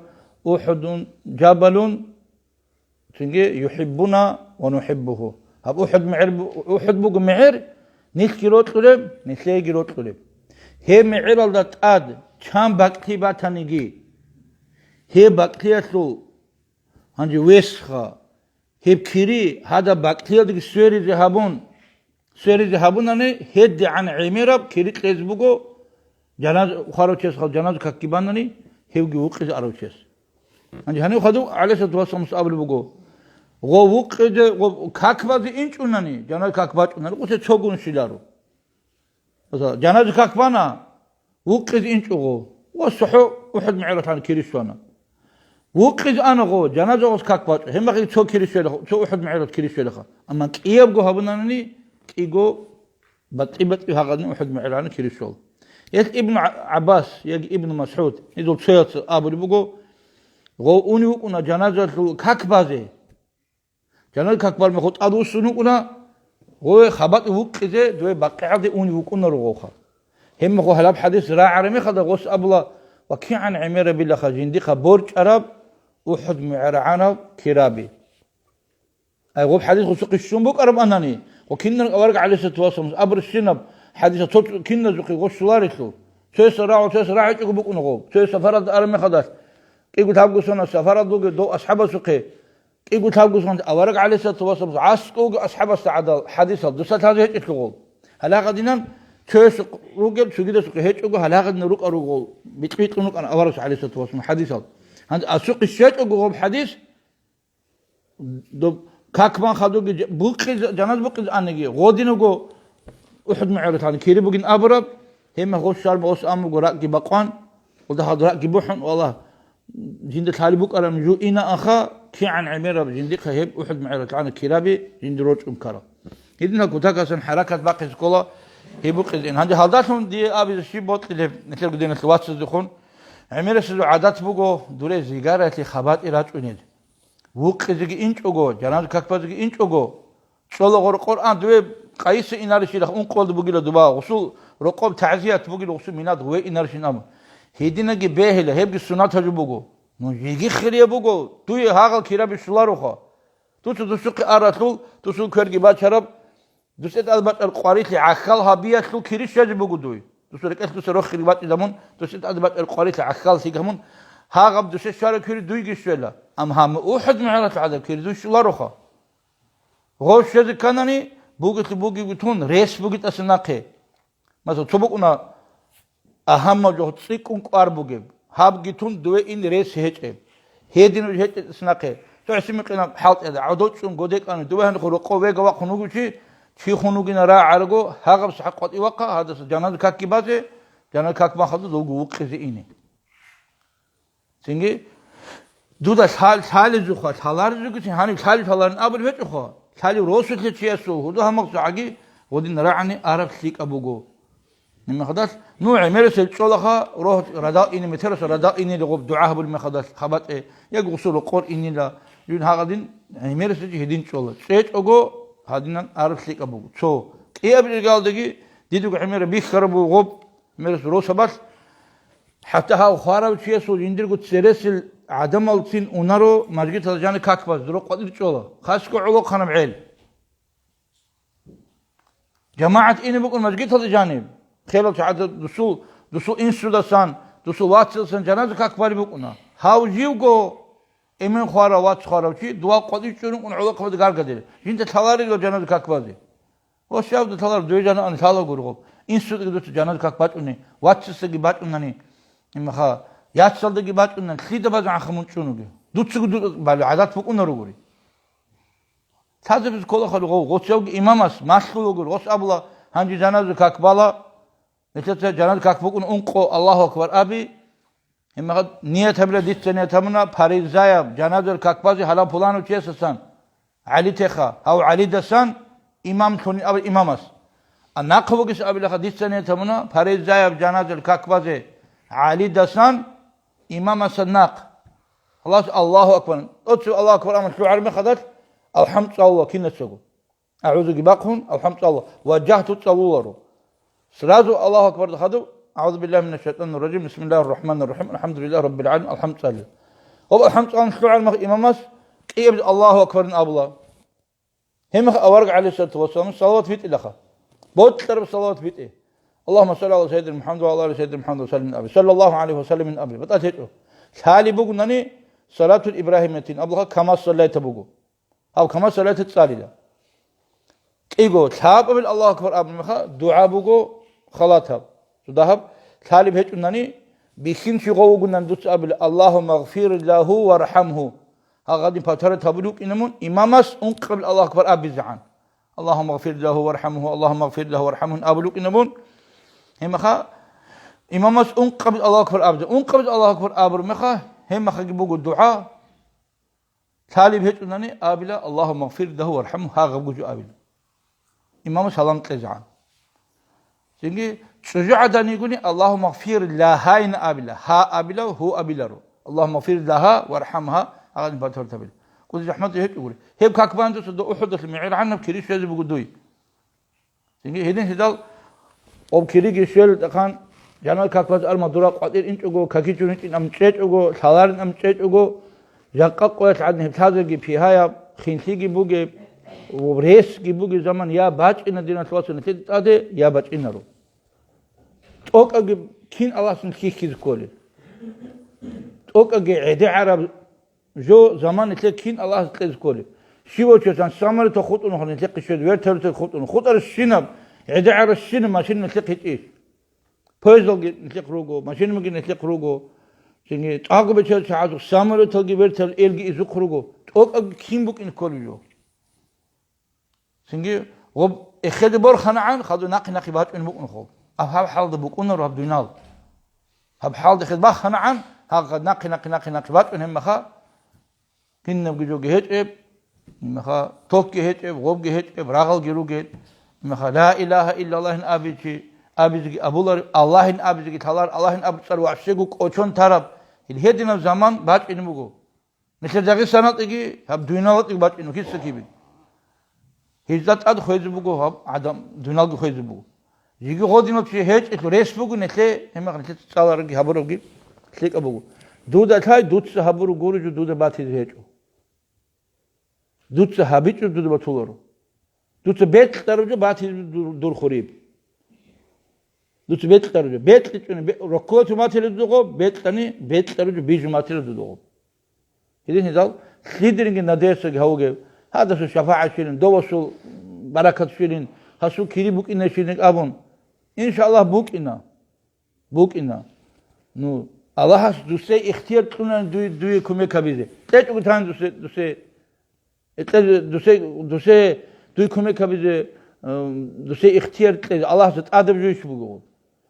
«УхӀудун жабалун», цинги: «ЮхӀиббуна ва нухӀиббугьу». Гьаб УхӀуд мегӀер бу-, УхӀуд буго мегӀер, нилъги рокьулеб, нилъееги рокьулеб. Гьеб мегӀералда тӀад чан бакӀлъи батаниги, гьеб бакӀлъиялъул Гьанже весха, гьеб кири гьадаб бакӀлъиялдаги сверизе гьабун, сверизе гьабунани, гьедигӀан гӀемераб кири кьезе буго, жаназ хварав чиясха жаназа какги банани, гьевги вукъизе арав чияс. Гьанже гьанив хадув гӀалайгьиссалату вассаламас абулеб буго: «Гъов вукъизе, гъов как базе инчӀунани, жаназа как бачӀунани, гъусе цогун щиларо». Масала, жаназа как бана, вукъизе инчӀого, ва сухӀо УхӀуд мегӀералъан кири щвана. Вукъизе анаго, жаназа гъос как бачӀо, гьебмахъги цо кири щвелаха, цо УхӀуд мегӀералъ кири щвелаха. Амма кӀиябго гьабунани, кӀиго батӀи-батӀи гьагъадин УхӀуд мегӀералъан кири щвала. Гьелъ Ибн ГӀа-, ГӀаббас яги Ибн МасгӀуд, гьезул цояц абулеб буго: «Гъов унев вукӀуна жаназалъул как базе». Жаназа как бар мехалъ тӀадвуссун вукӀуна, гъове хабатӀи вукъизе, дове БакъигӀалде унев вукӀунаро гъовха. Гьебмехалъ гьалаб хӀадис рагӀараб мехалда гъос абула: «Ва кигӀан гӀемерабилаха жиндихъа борчӀараб УхӀуд мегӀерагӀанаб кираби». Ай, гъоб хӀадис гъусухъе щун букӀараб анани, ва кинаб авараг гӀалайгьиссалату вассаламас абурщинаб хӀадисал цо киназухъе гъос щоларелъул. Цоясда рагӀу, цоясда рагӀичӀого букӀуна гъоб. Цояс сапаралда араб мехалдалъ, кӀиго лъабго сона сапаралда вугев дов асхӀабасухъе, кӀиго лъабго сонда авараг гӀалайгьиссалату вассаламас аскӀовги асхӀабасда гӀадал хӀадисал дуца лъазе гьечӀелъул гъол. Гьалагъадинан цоясухъ ругел цогидасухъе гьечӀого, гьалагъадинан рукӀа ругол бикьбикьун рукӀана аварагас гӀалайгьиссалату вассаламас хӀадисал. Гьанже асухъе щвечӀого гъоб хӀадис, доб как бан хадуги ж-, букъизе, жаназ букъизе аниги, гъодинего УхӀуд мегӀералъан кири бугин абураб, гьебмехалъ гъос щвараб гъос амруго ракӀги бакъван, гъолда хадур ракӀги бухӀун, валлагь, жинда лъалеб букӀараб жо инаанха, кигӀан гӀемераб жиндихъа гьеб УхӀуд мегӀералъана кираби жинда рорчӀун ккарал. Гьединал кутакасан хӀаракат бахъизе ккола гьеб букъизин. Гьанже гьалдалъун дие абизе щиб бокьилеб, нилъерго диналъул вацаздехун, гӀемерасезул гӀадат буго дуре зигаралъе хабатӀи рачӀунел. Вукъизеги инчӀого, жаназа как базеги инчӀого, чӀола гъор Къуръан, дове къайиса инарищилах ункъоялда бугила дуба, гъусул рокъоб тагӀзият бугила, гъусул минад гъуве инарищин абун. Гьединаги бегьила, гьебги суннатаб жо буго. Ну, жеги хирияб буго, дуе гьагъал кираби щолароха. Дуца дусухъе аралъул, дусул кверги бачараб, дусе тӀад бачӀар къварилъи гӀахьал гьабиялъул кири щвезе буго дуй. Дусул рекӀелъ дуса рохири бачӀизамун, дусе тӀад бачӀар къварилъи гӀахьал лъигамун, гьагъаб дусе щвараб кири дуйги щвела. Амма гьаб УхӀуд мегӀералъ гӀадаб кири дуй щолароха. Гъов щвезе кканани, бугелъи бугебги тун, рес бугитӀаса нахъе. Масала, цо букӀуна, агьамал жо цӀикӀкӀун кӀвар бугеб, гьабги тун, дове ин рес гьечӀеб. Гьедин гьечӀеб нахъе. Цо гӀиси микъинаб хӀалтӀида, гӀодов чӀун, годекӀани, дове гьанихъо рокъов вега вахъун вугев чи, чи хун вугина рагӀарго, гьагъаб сахӀат къватӀив вахъа, гьадаса жаназа какги базе, жаназа как бахъалда довго вукъизе ине. Цинги, дуда лъал-, лъалезухъа, лъаларезугицин, гьаниб лъалеб-лъаларин абулеб гьечӀоха, лъалеб росулъе чиясул гьудул-гьалмагъ цогӀаги гъудин рагӀани араб лъикӀаб буго. Гьеб мехалдалъ, ну, гӀемерисел чӀолаха, рогь радал ине, метераса радал ине гъоб дугӀа гьабулеб мехалдалъ хабатӀе, яги гъусул рокъор инила, жугьин гьагъадин гӀемерисел чи гьедин чӀола. ЦӀечӀого гьадинан араб лъикӀаб буго. Цо кӀиаб иргалдаги дидего гӀемераб бихьараб буго гъоб, гӀемерасул росабалъ, ХӀатта гьав хварав чиясул жиндирго цересел гӀадамалцин унаро мажгиталда жаниб как баз, дурахъ къватӀир чӀола. Хасго гӀолохъанаб гӀел. ЖамагӀат ине букӀун мажгиталда жаниб. Хелал чагӀазда дусул, дусул инсудасан, дусул вацалдасан жаназа как бариб букӀуна. Гьав живго эмен хварав, вац хварав чи, дувал къватӀир чӀун рукӀун гӀолохъабазда гаргадила. Жинда лъаларила жаназа как базе. Ва щавда талар дуе жанаан лъалаго ругъуб. Инсудги дуца жаназа как бачӀуни, вацасдаги бачӀунани, имаха, яцалдаги бачӀунани, лъида базанха мун чӀунуги. Дуцаго ду-, бали гӀадат букӀунаругури. Лъазабиз ккола хадув гъов, гъоцевги имамас малъулагур, гъос абула, гьанже жаназа как бала, нилъеца жаназа как букӀун ункъо Аллагьу акбар аби, гьебмехалъ ният гьабила, дица ният гьабуна, паризаяб жаназа как базе гьалав пуланав чиясасан, ГӀалитеха, гьав ГӀалидасан имам лъунин абе имамас. А нахъа вугес абилаха, дица ният гьабуна, паризаяб жаназа как базе ГӀалидасан имамасан нахъ. Халас, Аллагьу акбар. Оцу Аллагьу акбар амма лъугӀар мехалдалъ, алхӀам цӀалула кинацаго. АгӀузуги бахъун, алхӀам цӀалула. Ва жагьту цӀалуларо. Сразу Аллагьу акбар хадуб, أعوذ بالله من الشيطان الرجيم، بسم الله الرحمن الرحيم، الحمد لله رب العالمين، алхӀам цӀалила. Гъоб алхӀам цӀалун лъугӀар мах имамас, кӀиаб Аллагьу акбарин абула. Гьебмехалъ авараг гӀалайгьиссалату вассаламас салават битӀилаха. Бокьараб салават битӀе. اللهم صل على سيدنا محمد وعلى آل سيدنا محمد وسلم абе. صلى الله عليه وسلم абе. БатӀа гьечӀо. Лъалеб бугунани салатул Ибрагьимиятин абулаха, كما صليت буго. Гьав كما صليت цӀалила. КӀиго, лъабабил Аллагьу акбар абун меха, дугӀа буго халатаб. Цо дагьаб, лъалеб гьечӀунани, бихьинчи гъов вугунан дуца абила, اللهم اغفر له وارحمه. Гьагъадин патара табулев вукӀина мун, имамас ункъабил Аллагьу акбар абизегӀан. اللهم اغفر له وارحمه، اللهم اغفر له وارحمه абулев вукӀина мун. Гьебмеха, имамас ункъабил Аллагьу акбар абизе. Ункъабил Аллагьу акбар абур меха, гьебмехаги буго дугӀа. Лъалеб гьечӀунани абила, اللهم اغفر له وارحمه, гьагъаб гужу абила. Имаму салам кьезегӀан. Цинги чӀужугӀадан йигуни, اللهم اغفر لها ин абила, гьа абила, гьу абиларо. اللهم اغفر لها وارحمها, гьагъадин патара табила. КӀудиз рахӀмат гьечӀогури. Гьеб как бандуса до УхӀудалъ мигӀрагӀанаб кири щвезе буго дуй. Цинги гьедин гьедал къоб кириги щвел тӀахан, жанал каклъаз арма дура къватӀир инчӀого, какичун инчӀин ам чӀечӀого, лъаларин ам чӀечӀого, жакъа къоялъ гӀадин гьеб лъазеги пигьаяб, хинлъиги бугеб, ресги бугеб заман я бачӀина диналъ вацун лъеде тӀаде, я бачӀинаро. ТӀокӀаги кин Аллагьсун хьихьизе кколел? ТӀокӀаги гӀедегӀараб Жо заман нилъер кин Аллагьас кьезе кколеб? Щивав чосан самолетал хутӀун хъур нилъехъе щвез, вертолетал хутӀун. ХутӀаращинаб, гӀедегӀаращинаб машина нилъехъе гьечӀищ? Поездалги нилъехъ руго, машинабиги нилъехъ руго. Цинги тӀагу бечел чагӀазухъ самолеталги вертолел элги изухъ руго. ТӀокӀаб кин букӀин кколеб жо? Цинги гъоб эхеде борханагӀан, хадур нахъе-нахъе бачӀун букӀун хъуб. Гьаб, гьаб хӀалда букӀунаро гьаб дунял. Гьаб хӀалда эхед баханагӀан, гьаб нахъе-нахъе-нахъе-нахъе бачӀун гьебмаха, кинабги жоги гьечӀеб, гьебмаха, токги гьечӀеб, гъобги гьечӀеб, рагъалги ругел, гьебмаха, ла илагьа иллаллагьин абичи, абизеги абулареб, Аллагьин абизеги лъалар, Аллагьин абуцӀар вагӀщего кӀочон тараб, гьел гьединаб заман бачӀине буго. Нилъер Дагъистаналдеги, гьаб дуниялалдеги бачӀин вукӀица кибин. Гьезда тӀад хвезе буго гьаб гӀадам, дуниялги хвезе буго. Жиги гъодинал чи гьечӀелъул рес буго нилъе, гьемахъ нилъеца цӀаларги гьабурабги лъикӀаб буго. Дуда лъай, дуца гьабураб гуро жо дуда батизе гьечӀо. Дуца гьабичӀо дуда батуларо. Дуца бекьараб жо батизе дур, дур хуриб. Дуца бекьараб жо. БекьичӀони бе-, роккулату матила дудугъо, бекьани бекьараб жо бижу матила дудугъо. Гьедин гьедал, лъидеринги надеясаги гьавугев, гьадасул шафагӀат щвелин, довасул баракат щвелин, гьасул кири букӀине щвелин абун. Иншаллагь, букӀина. БукӀина. Ну, Аллагьас дусе ихтияр кьунани дуе, дуе кумек гьабизе. КьечӀого тан дусе, дусе, кьезе, дусе, дусе, дуе кумек гьабизе, ам, дусе ихтияр кьезе. Аллагьас тӀадаб жуйищ буго.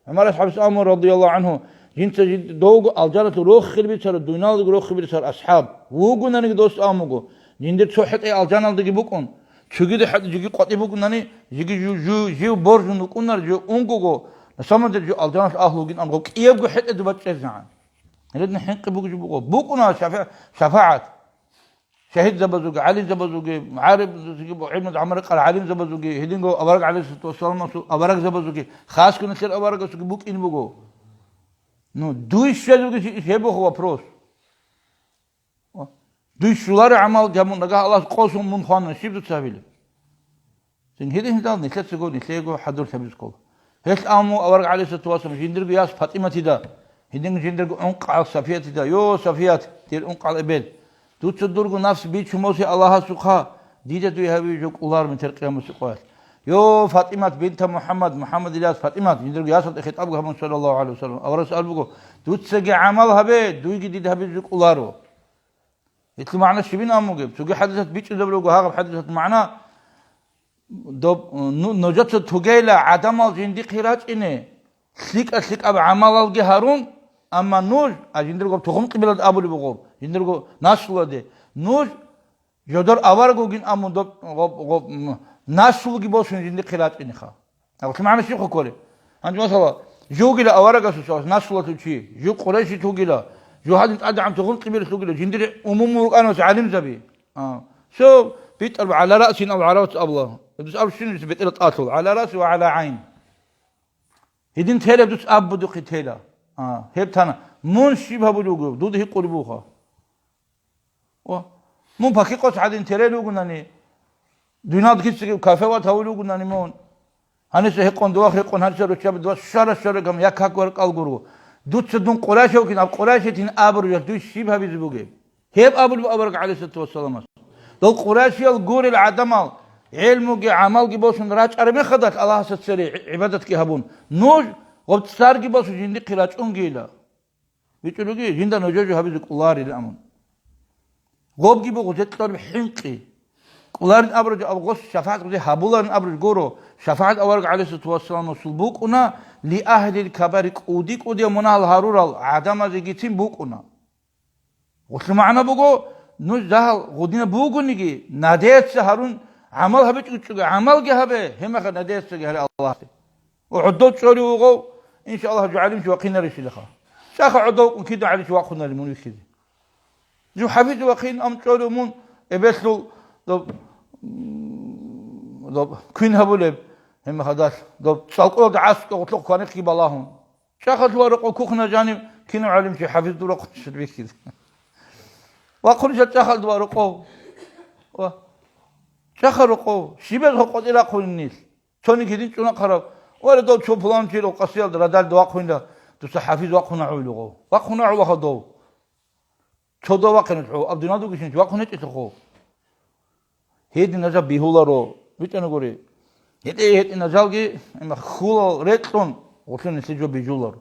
ГӀумар асхӀабас аму, радияллагьу гӀанху, жинца жид-, довго алжаналъул рохел бицарав, дуналдаго рохел бицарав асхӀаб. Вугонаниги дос амуго, жиндир цо хӀетӀе алжаналдаги букӀун, цогида хӀетӀе жиги къватӀи букӀунани, жиги жу-, жу-, жив боржун вукӀунар, жив унгого, на самом деле жив алжаналъ агьлу вугин амго кӀиябго хӀетӀе дуба чӀезегӀан. Гьедин хӀинкъи бугеб жо буго. БукӀуна шафа-, шафагӀат. Шагьидзабазулги, гӀалимзабазулги, гӀариб-, гӀилму гӀамал рекъарал гӀалимзабазулги, гьединго авараг гӀалайгьиссалату вассаламасул аварагзабазулги, хасго нилъер аварагасулги букӀин буго. Ну, дуй щвезулги чи-, гьеб буго вопрос. Дуй щуларо гӀамал гьабун, нагагь Аллагьас къосун мун хвана, щиб дуца гьабилеб? Цин гьедин гьедал нилъецаго, нилъего хӀадур лъабиз ккола. Гьелъ аму авараг гӀалайгьиссалату вассалам жиндирго яс ПатӀиматида, гьедин жиндирго ункъгӀал Сафиятида: «Йо, Сафият, дир ункъгӀал эбел, дуца дурго нафс бичун босе Аллагьасухъа, дида дуе гьабизе жо кӀоларо метер къиямасеб къоялъ. Йо, ФатӀимат бинта МухӀаммад, МухӀаммадил яс ФатӀимат», жиндирго ясалда хитӀаб гьабун, саллаллагьу гӀалайгьи ва саллам, аварагас абулеб буго: «Дуцаги гӀамал гьабе, дуйги дида гьабизе жо кӀоларо». Гьелъул магӀна щибин абун бугеб? Цоги хӀадисат бичӀчӀулеб руго гьагъаб хӀадисат магӀна, доб, ну, нужеца тугейила гӀадамал жиндихъе рачӀине, лъикӀа-лъикӀаб гӀамалалги гьарун, амма нуж, а жиндирго тухум-къибилалда абулеб буго, жиндирго наслуялде, нуж жодор авараг вугин абун доб, гъоб, гъоб, м, наслуги босун жиндихъе рачӀинеха. Гьелъул магӀна щиб кколеб? Гьанже масала, жугила аварагасул наслуялъул чи, жу къурайши тугила, жу гьадин тӀадегӀан тухум-къибилалъул ругила, жиндир умумул рукӀанас гӀалимзаби. А, цо битӀараб гӀала раъсин ав гӀарават абула. Дус аб щин бетӀера тӀалъул, гӀала раъси ва гӀала гӀайн. Гьедин тела дус аб будухъе тела. А, гьеб тана, мун щиб гьабулев вугев, дуда гьикъулеб буха. О, мун пакикъос гӀадин терел вугунани, дуниялда кицаги кафе ватавулев вугунани мун. Гьаниса гьекъон, дова гьекъон, гьаниса руччаби дова, щара-щара гам, я как варкъал гургу. Дуца дун къурайшав кин, аб къурайшитин абуржал, дуй щиб гьабизе бугеб? Гьеб абулеб авараг гӀалайгьиссалату вассаламас. Дол къурайшиял гурел гӀадамал, гӀелмуги гӀамалги босун рачӀараб мехалдалъ Аллагьасда цере гӀи-, гӀибадатги гьабун, нуж гъоб царги босун жиндихъе рачӀунгейила. БичӀчӀулеги, жинда нужер жо гьабизе кӀоларилан абун. Гъобги буго гъозекьараб хӀинкъи. КӀоларин абураб жо аб гъос шафагӀат гъозе гьабуларин абураб гуро, шафагӀат авараг гӀалайгьиссалату вассаламасул букӀуна, ли агьлил кабари кӀуди-кӀудияв мунагьал гьарурал гӀадамазегицин букӀуна. Гъолъул магӀна буго, нуж дагьал гъудина бугониги, надеяться гьарун, гӀамал гьабичӀого чӀого, гӀамалги гьабе, гьебмехалъ надеяццаги гьаре Аллагьасде. Ва гӀодов чӀолев вугъов, иншааллагь, жо гӀалимчи вахъинарищилаха. ЧӀаха гӀодов кӀун кида гӀалимчи вахъунали мун вихьизе. Жо хӀафиз вахъин ам чӀолев мун эбелъул доб, доб квин гьабулеб, гьебмехалъ доб цӀалкӀолда гӀаскӀо гъутлъухъ кванихъги балагьун. ЧӀахалъ ва рокъо кухня жанив кинав гӀалимчи хӀафиз дур вахъунищ вихьизе. Вахъунищ чӀахалда ва рокъо. Ва чӀаха рокъо, щибез гьокъотӀи рахъунин нилъ. Цониги гьедин чӀунахъарав, ва редов цо пуланчи рокъасиялда радалда вахъунила, дуца хӀафиз вахъуна гӀуйлугъав. Вахъуна гӀулаха дов. Цо дов вахъинал хӀу, аб дуниялда вугищинчи вахъун гьечӀелъухъо. Гьедин нажаб бигьуларо, битӀанагури. ГьетӀе-гьетӀе нажалги, амма хьулал рекьун, гъулъун нилъе жо бижуларо.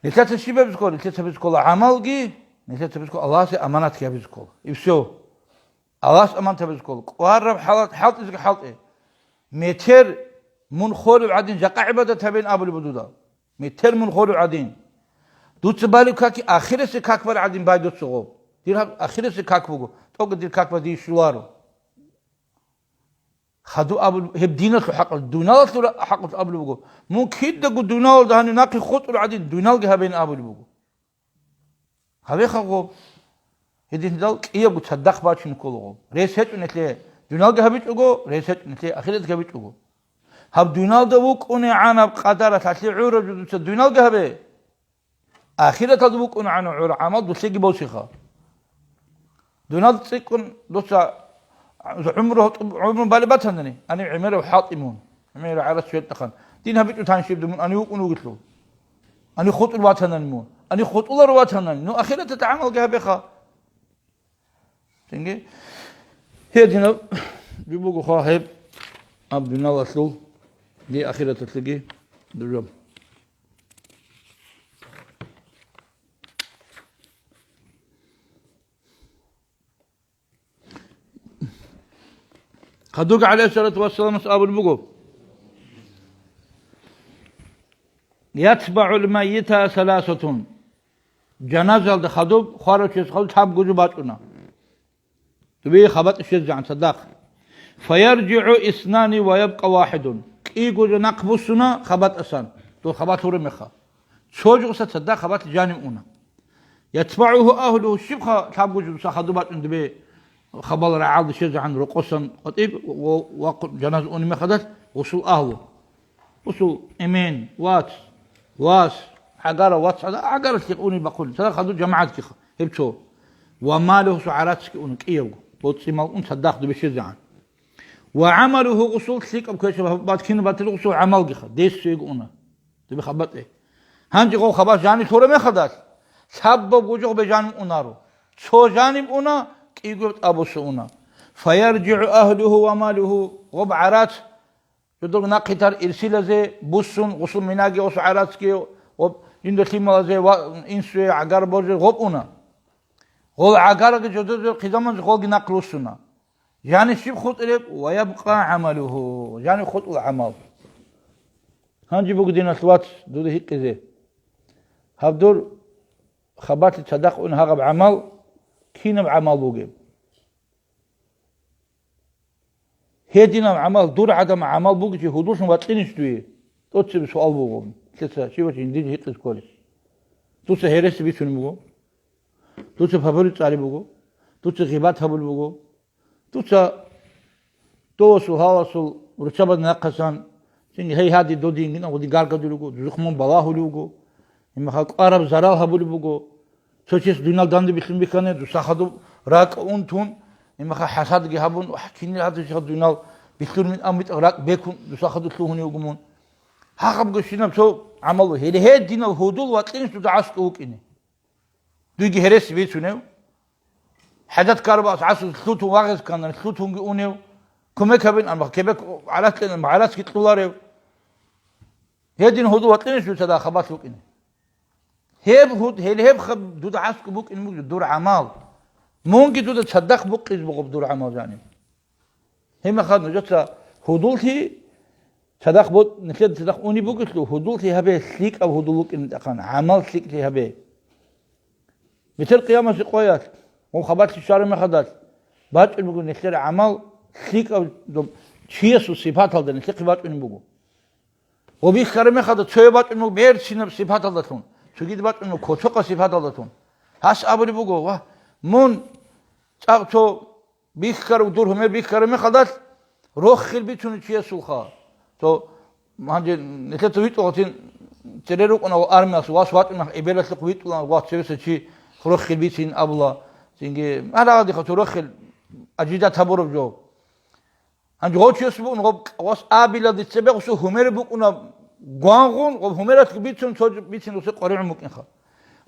Нилъеца щиб гьабизе ккола? Нилъеца гьабизе ккола гӀамалги, нилъеца гьабизе ккола Аллагьасе аманатги гьабизе ккола. И всё. Аллагьас аманат гьабизе ккола. КӀвараб хӀалат хӀалтӀизеги хӀалтӀе. Метер мун холев гӀадин, жакъа гӀибадат гьабейин абулеб буго дуда. Метер мун холев гӀадин. Дуца балеб каки ахирасеб как бараб гӀадин бай дуца гъоб. Дир гьаб ахирасеб как буго. ТӀокӀаб дир как бай дие щоларо. Хадуб абулеб, гьеб диналъул хӀакъалъулъ, дуниялалъул хӀакъалъулъ абулеб буго. Мун кидаго дуниялалда гьанив нахъе хутӀарав гӀадин, дуниялги гьабейин абулеб буго. Гьабеха гъоб. Гьединлъидал кӀиябго цадахъ бачине ккола гъоб. Рес гьечӀо нилъее. Дуниялги гьабичӀого, рес гьечӀо нилъее, ахиратги гьабичӀого. Гьаб дуниялда вукӀунегӀанаб къадаралъ гьалъие гӀураб жо дуца дуниялги гьабе. Ахираталда вукӀунегӀанав гӀур гӀамал дулъеги босиха. Дуниялда цӀикӀкӀун дуца гӀумру гьатӀуб-, гӀумру балеб батанани, гьанив гӀемерав хӀалтӀи мун, гӀемерав гӀарас чвертӀахан. Дин гьабичӀо танщиб мун гьанив вукӀун вугелъул. Гьанив хутӀул ватанани мун. Гьанив хутӀуларо ватанани, ну ахираталда гӀамалги гьабеха. Цинги гьединаб жо буго хва гьеб, аб дуниялалъул, дие ахираталъулги дужаб. Хадуб гӀалайгьиссалату вассаламас абулеб буго: «ЯтбагӀул маййита саласатун». Жаназалда хадуб, хварав чияс хадуб лъабго жо бачӀуна. Дубе хабатӀ щвезегӀан цадахъ. «ФаяржигӀу иснани ва ябкъа вахидун». КӀиго жо нахъ буссуна хабатӀасан, дол хабатӀ гьураб мехалъ. Цо жоса цадахъ хабатӀ жанив уна. «ЯтбагӀугьу агьлугьу», щибха лъабго жо дуса хадуб бачӀун дубе хабал рагӀалда щвезегӀан рокъосан къватӀиб ва, ва, ва жаназа унеб мехалъ гъусул агьлу. Гъусул эмен, вац, вас, гӀагара, вац, гӀагара лъикъ унеб бахъуни. Цадахъ хадуб жамагӀатги гьеб цо. Ва малугьу, гъусул гӀарацги уна кӀиявго. БоцӀи-мал ун цадахъ дубе щвезегӀан. Ва гӀамалугьу, гъусул лъикӀаб квешаб бат-, кинаб батил гъусул гӀамалгиха, дес цойги уна. Дубе хабатӀе. Гьанже гъов хабар жанив лъураб мехалдалъ, лъабаб гужугъ бе жанив унаро. Цо жанив уна, кӀиго тӀабуса уна. «ФаяржигӀу агьлугьу ва малугьу», гъоб гӀарац, жодорго нахъитар ирсилазе буссун, гъусул минаги, гъусул гӀарацги, гъоб жинда лъималазе ва инсуе гӀагар боржер гъоб уна. Гъол гӀагарги жодозул хъизаман гъолги нахъ руссуна. Жанив щиб хутӀараб? Ва ябкъа гӀамалугьу. Жанив хутӀула гӀамал. Гьанже буго, диналъ вац, дуда гьикъизе. Гьаб дур хабалъи цадахъ ун гьагъаб гӀамал кинаб гӀамал бугеб? Гьединаб гӀамал, дур гӀадамал гӀамал бугичи гьудуллъун вакьинищ дуе? ТӀоцебе суал буго. Лъица, щивачи жиндир гьикъизе кколеб. Дуца гьереси бицунеб буго. Дуца пабуриб цӀариб буго. Дуца гъибат гьабулеб буго. Дуца довасул, гьаласул руччабаз нахъасан, цинги гьей гьади додин гьинагъуди гаргадулего, дузухъ мун балагьулев вуго, имаха кӀвараб зарал гьабулеб буго. Цо чияс дунял данде бихьун бихьана, дуса хадуб ракӀ унтун, имаха хӀасадги гьабун, вагь, кинил гьадусиха дунял бихьурмин аммитӀа ракӀ бекун, дуса хадуб лъугьунев вуго мун. Гьагъабго щинаб цо гӀамалу, гьеле гьединал гьудул вакьинищ дуда гӀаскӀу вукӀине. Дуйги гьерес бицунев? ХӀажат ккарабас гӀасу лъутун вагъес кканан, лъутунги унев? Кумек гьабин, амма кебек гӀарац кьенан, гӀарацги кьуларев? Гьедин гьудул ватӀинищ дуца дагьабалъ вукӀине? Гьеб гьуд-, гьел гьеб хаб дуда гӀаскӀу букӀин буго дур гӀамал. Мунги дуда цадахъ букъиз бугъуб дур гӀамал жаниб. Гьебмехалъ нужеца гьудуллъи цадахъ бо-, нилъеда цадахъ унеб бугелъул, гьудуллъи гьабе, лъикӀаб гьудул вукӀине тӀакъан, гӀамал лъикӀлъи гьабе. Метер къиямасеб къоялъ, гъоб хабалъи щвараб мехалдалъ, бачӀун буго нилъер гӀамал лъикӀаб доб-, чиясул сипаталда нилъехъе бачӀунеб буго. Гъоб бихьараб мехалда цояб бачӀун буго берцинаб сипаталдалъун, цогид бачӀун буго кочокъаб сипаталдалъун. Гьас абулеб буго: «Ва, мун цӀакъ цо бихьарав, дур гьумер бихьараб мехалдалъ, рохел бицунев чиясулха». Цо, гьанже нилъеца витӀугъатин цере рукӀуна ва армиялъ вас вачӀуна, эбелалъухъ витӀула ва цевеса чи рохел бицин абула. Цинги гьарагъадиха цо рохел ажидат гьабураб жо. Гьанже гъов чияс бугун гъоб вас абилалде цебе гъусу гьумер букӀуна гвангъун, гъоб гьумералъ бицун цо бицин гъусе къваригӀун букӀинха.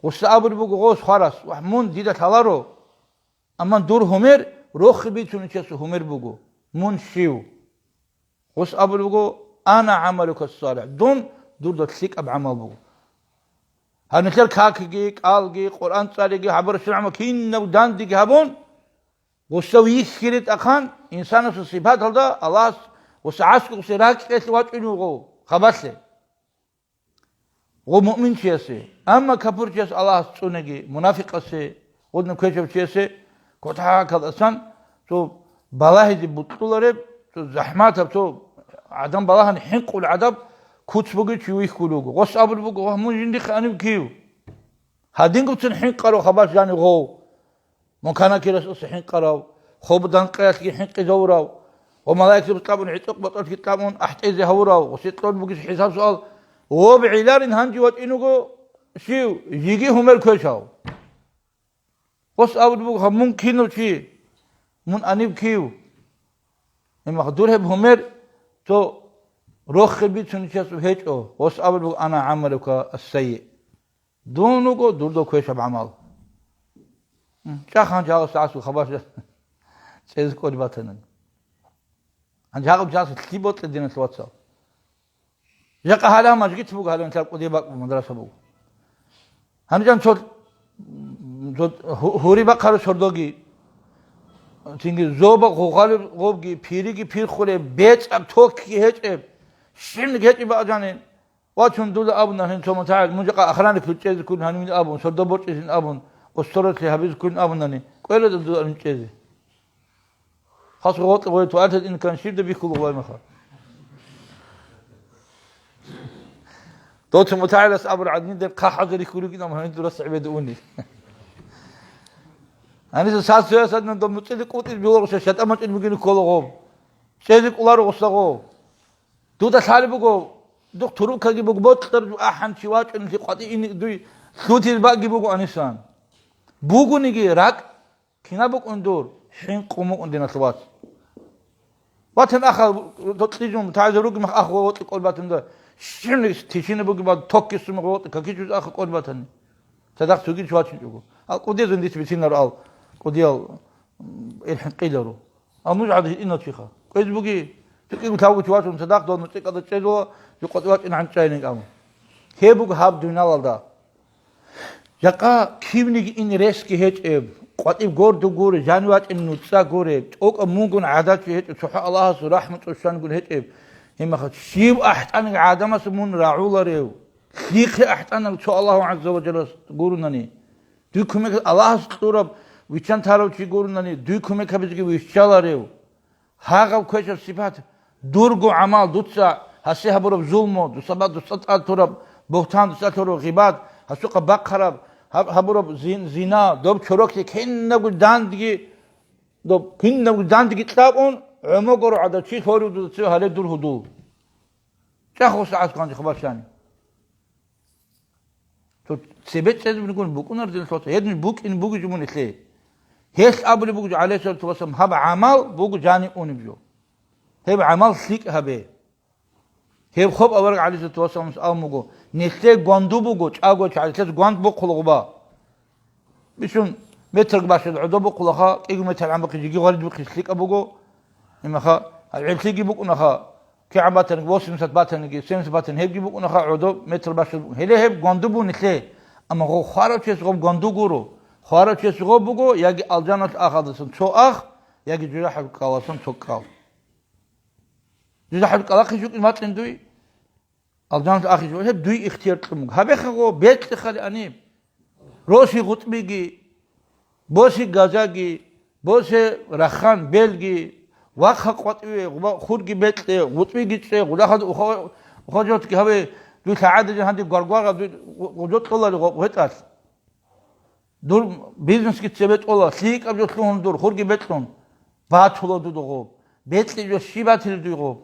Гъуса абулеб буго гъос хварас: «Вагь, мун дида лъаларо». Амма дур гьумер рохел бицунев чиясул гьумер буго. Мун щив? Гъус абулеб буго: «Ана гӀамалука салихӀ», дун дурда лъикӀаб гӀамал буго. Гьанилъер какги, кӀалги, Къуръан цӀалиги, хӀабар ширгӀама кинаб дандеги гьабун, гъусав йихьире тӀахъан, инсанасул сипаталда Аллагьас гъуса гӀаскӀугъусе ракӀалъе вачӀунев вуго хабалъе. Гъо муъминчиясе. Амма капурчияс Аллагьас цӀунеги, мунафикъасе, гъодна квешав чиясе, кутакалдасан цо балагьизе бутӀрулареб, цо захӀматаб, цо гӀадан балагьани хӀинкъул гӀадаб куц бугев чи вихьулев вуго. Гъос абулеб буго: «Вагь, мун жиндихъ анив кив? Гьадингоцин хӀинкъарав хабалъ жанив гъов». Мун канакирасулъа хӀинкъарав, хоб данкъиялъги хӀинкъизавурав ва малаикзабаз кьабун, гӀитӀухъ батӀалъги кьабун ахӀтӀезе гьавурав, гъусе кьол бугес хӀисаб-суал гъоб гӀиларин гьанже вачӀин вуго щив? Жиги гьумер квешав. Гъос абулеб буго: «Гьаб мун кинав чи? Мун анив кив?» Имах дур гьеб гьумер цо рохел бицунев чиясул гьечӀо. Гъос абулеб буго: «Ана гӀамалука ас-саййи». Дун вуго дурда квешаб гӀамал. М, чӀахъ гьанже гьалас гӀасул хабар цӀезе кӀолеб батанани. Гьанже гьагъаб чияс лъи бокьа, диналъ вацал. Жакъа гьале мажгит буго, гьале нилъер кӀудияб бакӀ мадраса буго. Гьанже цо, цо гьу-, гьури бахъараб сордоги, цинги зоба гъугъали гъобги, пириги пирхулеб, бецӀаб токги гьечӀеб, щибниги гьечӀеб бакӀ жанин. Вачун дуда абуна гьин цо мутагӀил, мун жакъа охранниклъи чӀезе ккун гьанивин абун, сордо борчӀизин абун, усторотлъи гьабизе ккун абунани, кӀвелада дуда гьанив чӀезе. Хас гъотӀ гъой туалеталде ин ккан щибда бихьула гъой маха. Доцун мутагӀилас абур гӀадин, деб хъахӀазари хьулигин ам гьанив дурас гӀебеда уни. Гьаниса сас соясадна доб муцӀили кӀутӀил билогъуса шатӀа мачӀил бугин ккола гъоб. ЧӀезе кӀоларо гъуса гъов. Дуда лъалеб буго, духъ турукаги буго, бокьараб жо ахӀан чи вачӀунелъи къватӀи ине дуй лъутизе бакӀги буго анисан. Бугониги ракӀ кинаб букӀун дур, хӀинкъун букӀун, диналъ вац. Ватан аха, докьижун, тагӀза руги мах ах ва вокьи кӀол батан да. Щибниги тишина буги бад, токки сумах вокьи, какичуз аха кӀол батани. Цадахъ цогич вачинчӀого. Ал кӀудезун дис бицинар ал, кӀудиял, м, ил хӀинкъиларо. Ал нуж гӀадин иначиха. КӀвез буги, цукӀиго тавгучи вачун цадахъ дон цӀикӀкӀада чӀезула, жукъа вачӀин гӀанчӀайин кӀама. Гьеб буго гьаб дуниялалда. Жакъа кивниги ин ресги гьечӀеб, къватӀиб гордо гуре, жанив вачӀин нуцӀа гуре, тӀокӀаб мунгун гӀадат чи гьечӀо, цохӀо Аллагьасул рахӀму цӀущангун гьечӀеб. Гьимаха щив ахӀтӀаниг гӀадамас мун рагӀуларев? Лъихъе ахӀтӀанаг цо Аллагьу гӀазза ва жаллас гурунани? Дуй кумек Аллагьас кьураб виччан тарав чи гурунани, дуй кумек гьабизеги вищаларев? Гьагъаб квешаб сипат, дурго гӀамал, дуца гьасе гьабураб зулму, дуца ба-, дуца тӀад тураб бугьтан, дуца лъураб гъибат, гьасухъа бахъараб, гьаб-, гьабураб зин-, зина, доб чорокли кинабго дандги, доб кинабго дандги кьабун, гӀомогоро гӀадав чи лъорив дуда цеве гьале дур гьудул. ЧӀахо сагӀат кванчӀ хабалъани. Цо цебе цӀезабунгун букӀунар дин лъоца. Гьедин букӀин бугеб жо мун нилъее. Гьелъ абулеб буго, гӀалайгьиссалату вассалам, гьаб гӀамал буго жани унеб жо. Гьеб гӀамал лъикӀ гьабе. Гьеб хоб авараг гӀалайгьиссалату вассаламас абун буго, нилъее гванду буго, чӀаго чагӀи, нилъеца гванд бухъула гъуба. Бицун метрг бащад гӀодоб бухъулаха, кӀиго метр гӀамбухъе жиги гъварид бухъи лъикӀаб буго. Имаха, гӀеблъиги букӀунаха, кигӀан батаниги, восемьдесят батаниги, семьдесят батаниги, гьебги букӀунаха, гӀодоб метр бащад букӀун. Гьеле гьеб гванду буго нилъее. Амма гъо хварав чияс гъоб гванду гуро. Хварав чияс гъоб буго, яги алжаналъ ахалдасан цо ах, яги жужахӀалъул кӀалалъун цо кӀал. ЖужахӀалъул кӀалахъе жукӀин вачӀин дуй. Алжаналъ ахизе, гьеб дуй ихтияр кьун буго. Гьабехъа гъо, бекье хали аниб. Роси гъутӀбиги, боси газаги, босе рахан белги, вахъа къватӀиве, гъуба-, хурги бекье, гъутӀбиги цӀе, гъудахъад уха-, ухажотги гьаве, дуй лъагӀадазе гьанди гваргваргъа дуй гъу-, гъужо кьолали гъо-, гъветӀалъ. Дур бизнесги цебе тӀола, лъикӀаб жо лъугьун дур, хурги бекьун. Батула дуда гъоб. Бекьи жо щиб батилеб дуй гъоб?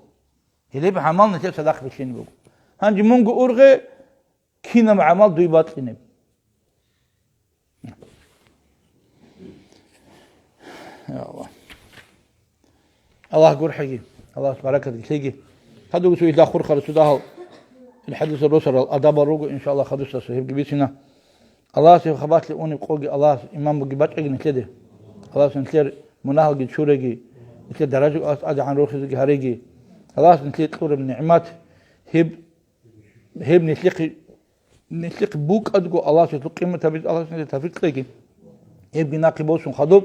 Гьелеб гӀамал нилъер цадахъ бихьине буго. Гьанже мунго ургъе, кинаб гӀамал дуй бакьинеб? Я Аллагь. Аллагь гурхӀеги, Аллагьас баракатги лъеги. Хадуги цо ила хурхарал цо дагьал, ил хӀадисал росарал адабал руго, иншааллагь, хадусдаса гьебги бицина. Аллагьас гьеб хабалъе унеб къоги Аллагьас иман буги бачӀаги нилъеде. Аллагьас нилъер мунагьалги чуреги, нилъер даражаги Аллагьас тӀадегӀан рохизеги гьареги. Аллагьас нилъее кьураб нигӀмат гьеб, гьеб нилъехъе, нилъехъе букӀадго Аллагьас гьелъул къимат гьабизе Аллагьас нилъее тавфикъ кьеги. Гьебги нахъе босун хадуб,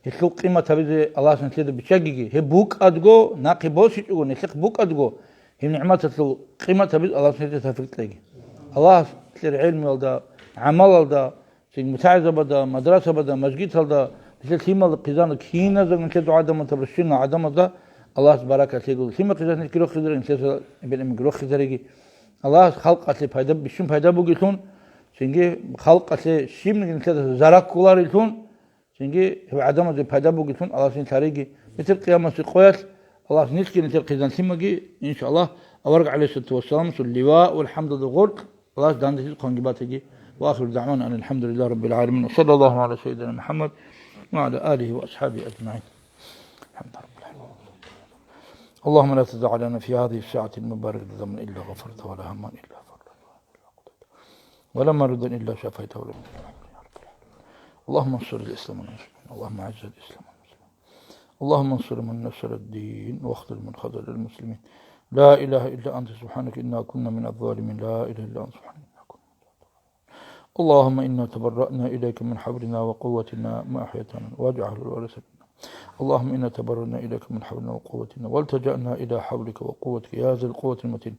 гьелъул къимат гьабизе Аллагьас нилъеда биччагиги. Гьеб букӀадго, нахъе босичӀого, нилъехъ букӀадго, гьеб нигӀматалъул къимат гьабизе Аллагьас нилъеда тавфикъ кьеги. Аллагьас нилъер гӀелмуялда, гӀамалалда, цин мутагӀилзабада, мадрасабада, мажгиталда, нилъер лъималда хъизанал киназда нилъер дугӀа-даматаб рушинал гӀадамазда Аллагьас баракат лъего. Лъимал хъизан нилъги рохизаре, нилъеца эбел-эменги рохизареги. Аллагьас халкъалъе пайда, бищун пайда бугелъун, цинги халкъалъе щибниги нилъеда зарал кколарелъун, цинги гьев гӀадамазе пайда бугелъун Аллагьас нилъ гьареги. Бетер къиямасеб къоялъ Аллагьас нилъги нилъер хъизан лъимаги, иншааллагь, авараг гӀалайгьиссалату вассаламасул ливаул хӀамдалда гъоркь Аллагьас данделъизе хъванги батаги. Ва ахиру дагӀвана анил хӀамдулиллагьи раббил гӀаламин. Ва саллаллагьу гӀала сайидина МухӀаммад ва гӀала алигьи ва асхӀабигьи ажмагӀин. АлхӀамдулиллагь. اللهم لا تدع لنا في هذه الساعة المباركة ذنبا إلا غفرته ولا هما إلا فرجته ولا مريضا إلا شفيته ولا مريضا إلا شفيته. اللهم انصر الإسلام والمسلمين. اللهم أعز الإسلام والمسلمين. اللهم انصر من نصر الدين واخذل من خذل المسلمين. لا إله إلا أنت سبحانك إنا كنا من الظالمين. لا إله إلا أنت سبحانك إنا كنا من الظالمين. اللهم إنا تبرأنا إليك من حولنا وقوتنا ما أحييتنا واجعله الوارث منا. اللهم إنا تبرأنا إليك من حولنا وقوتنا والتجأنا إلى حولك وقوتك يا ذا القوة المتين.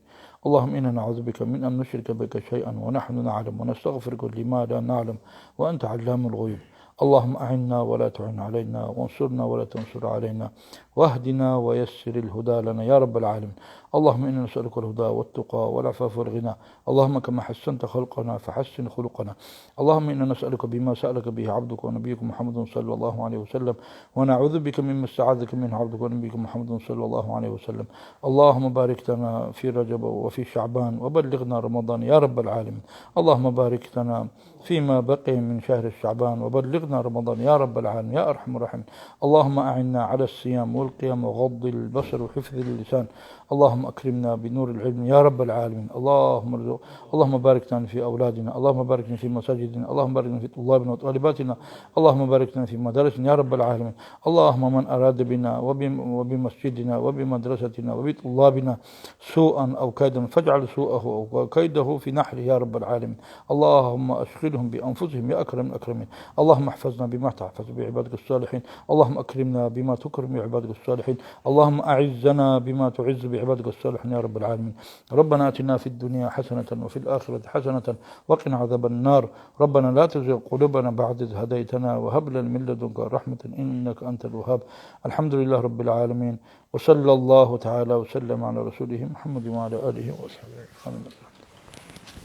اللهم إنا نعوذ بك من أن نشرك بك شيئا ونحن نعلم ونستغفرك لما لا نعلم وأنت علام الغيوب. اللهم أعنا ولا تعن علينا وانصرنا ولا تنصر علينا واهدنا ويسر الهدى لنا يا رب العالمين. اللهم إنا نسألك الهدى والتقى والعفاف والغنى. اللهم كما حسنت خلقنا فحسن خلقنا. اللهم إنا نسألك بما سألك به عبدك ونبيك محمد صلى الله عليه وسلم، ونعوذ بك مما استعاذك منه عبدك ونبيك محمد صلى الله عليه وسلم. اللهم بارك لنا في رجب وفي شعبان وبلغنا رمضان يا رب العالمين. اللهم بارك لنا فيما بقي من شهر شعبان وبلغنا رمضان يا رب العالمين يا أرحم الراحمين. اللهم أعنا على الصيام والقيام وغض البصر وحفظ اللسان. اللهم اللهم أكرمنا بنور العلم يا رب العالمين. اللهم ارزق، اللهم بارك لنا في أولادنا، اللهم بارك لنا في مساجدنا، اللهم بارك لنا في طلابنا وطالباتنا، اللهم بارك لنا في مدارسنا يا رب العالمين. اللهم من أراد بنا وبم-، وبمسجدنا وبمدرستنا وبطلابنا سوءا أو كيدا فاجعل سوءه أو كيده في نحره يا رب العالمين. اللهم أشغلهم بأنفسهم يا أكرم الأكرمين. اللهم احفظنا بما تحفظ بعبادك الصالحين. اللهم أكرمنا بما تكرم بعبادك الصالحين. اللهم أعزنا بما تعز بعبادك الصالحين يا رب العالمين. ربنا آتنا في الدنيا حسنة وفي الآخرة حسنة وقنا عذاب النار. ربنا لا تزغ قلوبنا بعد إذ هديتنا وهب لنا من لدنك رحمة إنك أنت الوهاب. الحمد لله رب العالمين. وصلى الله تعالى وسلم على رسوله محمد وعلى آله وصحبه وسلم.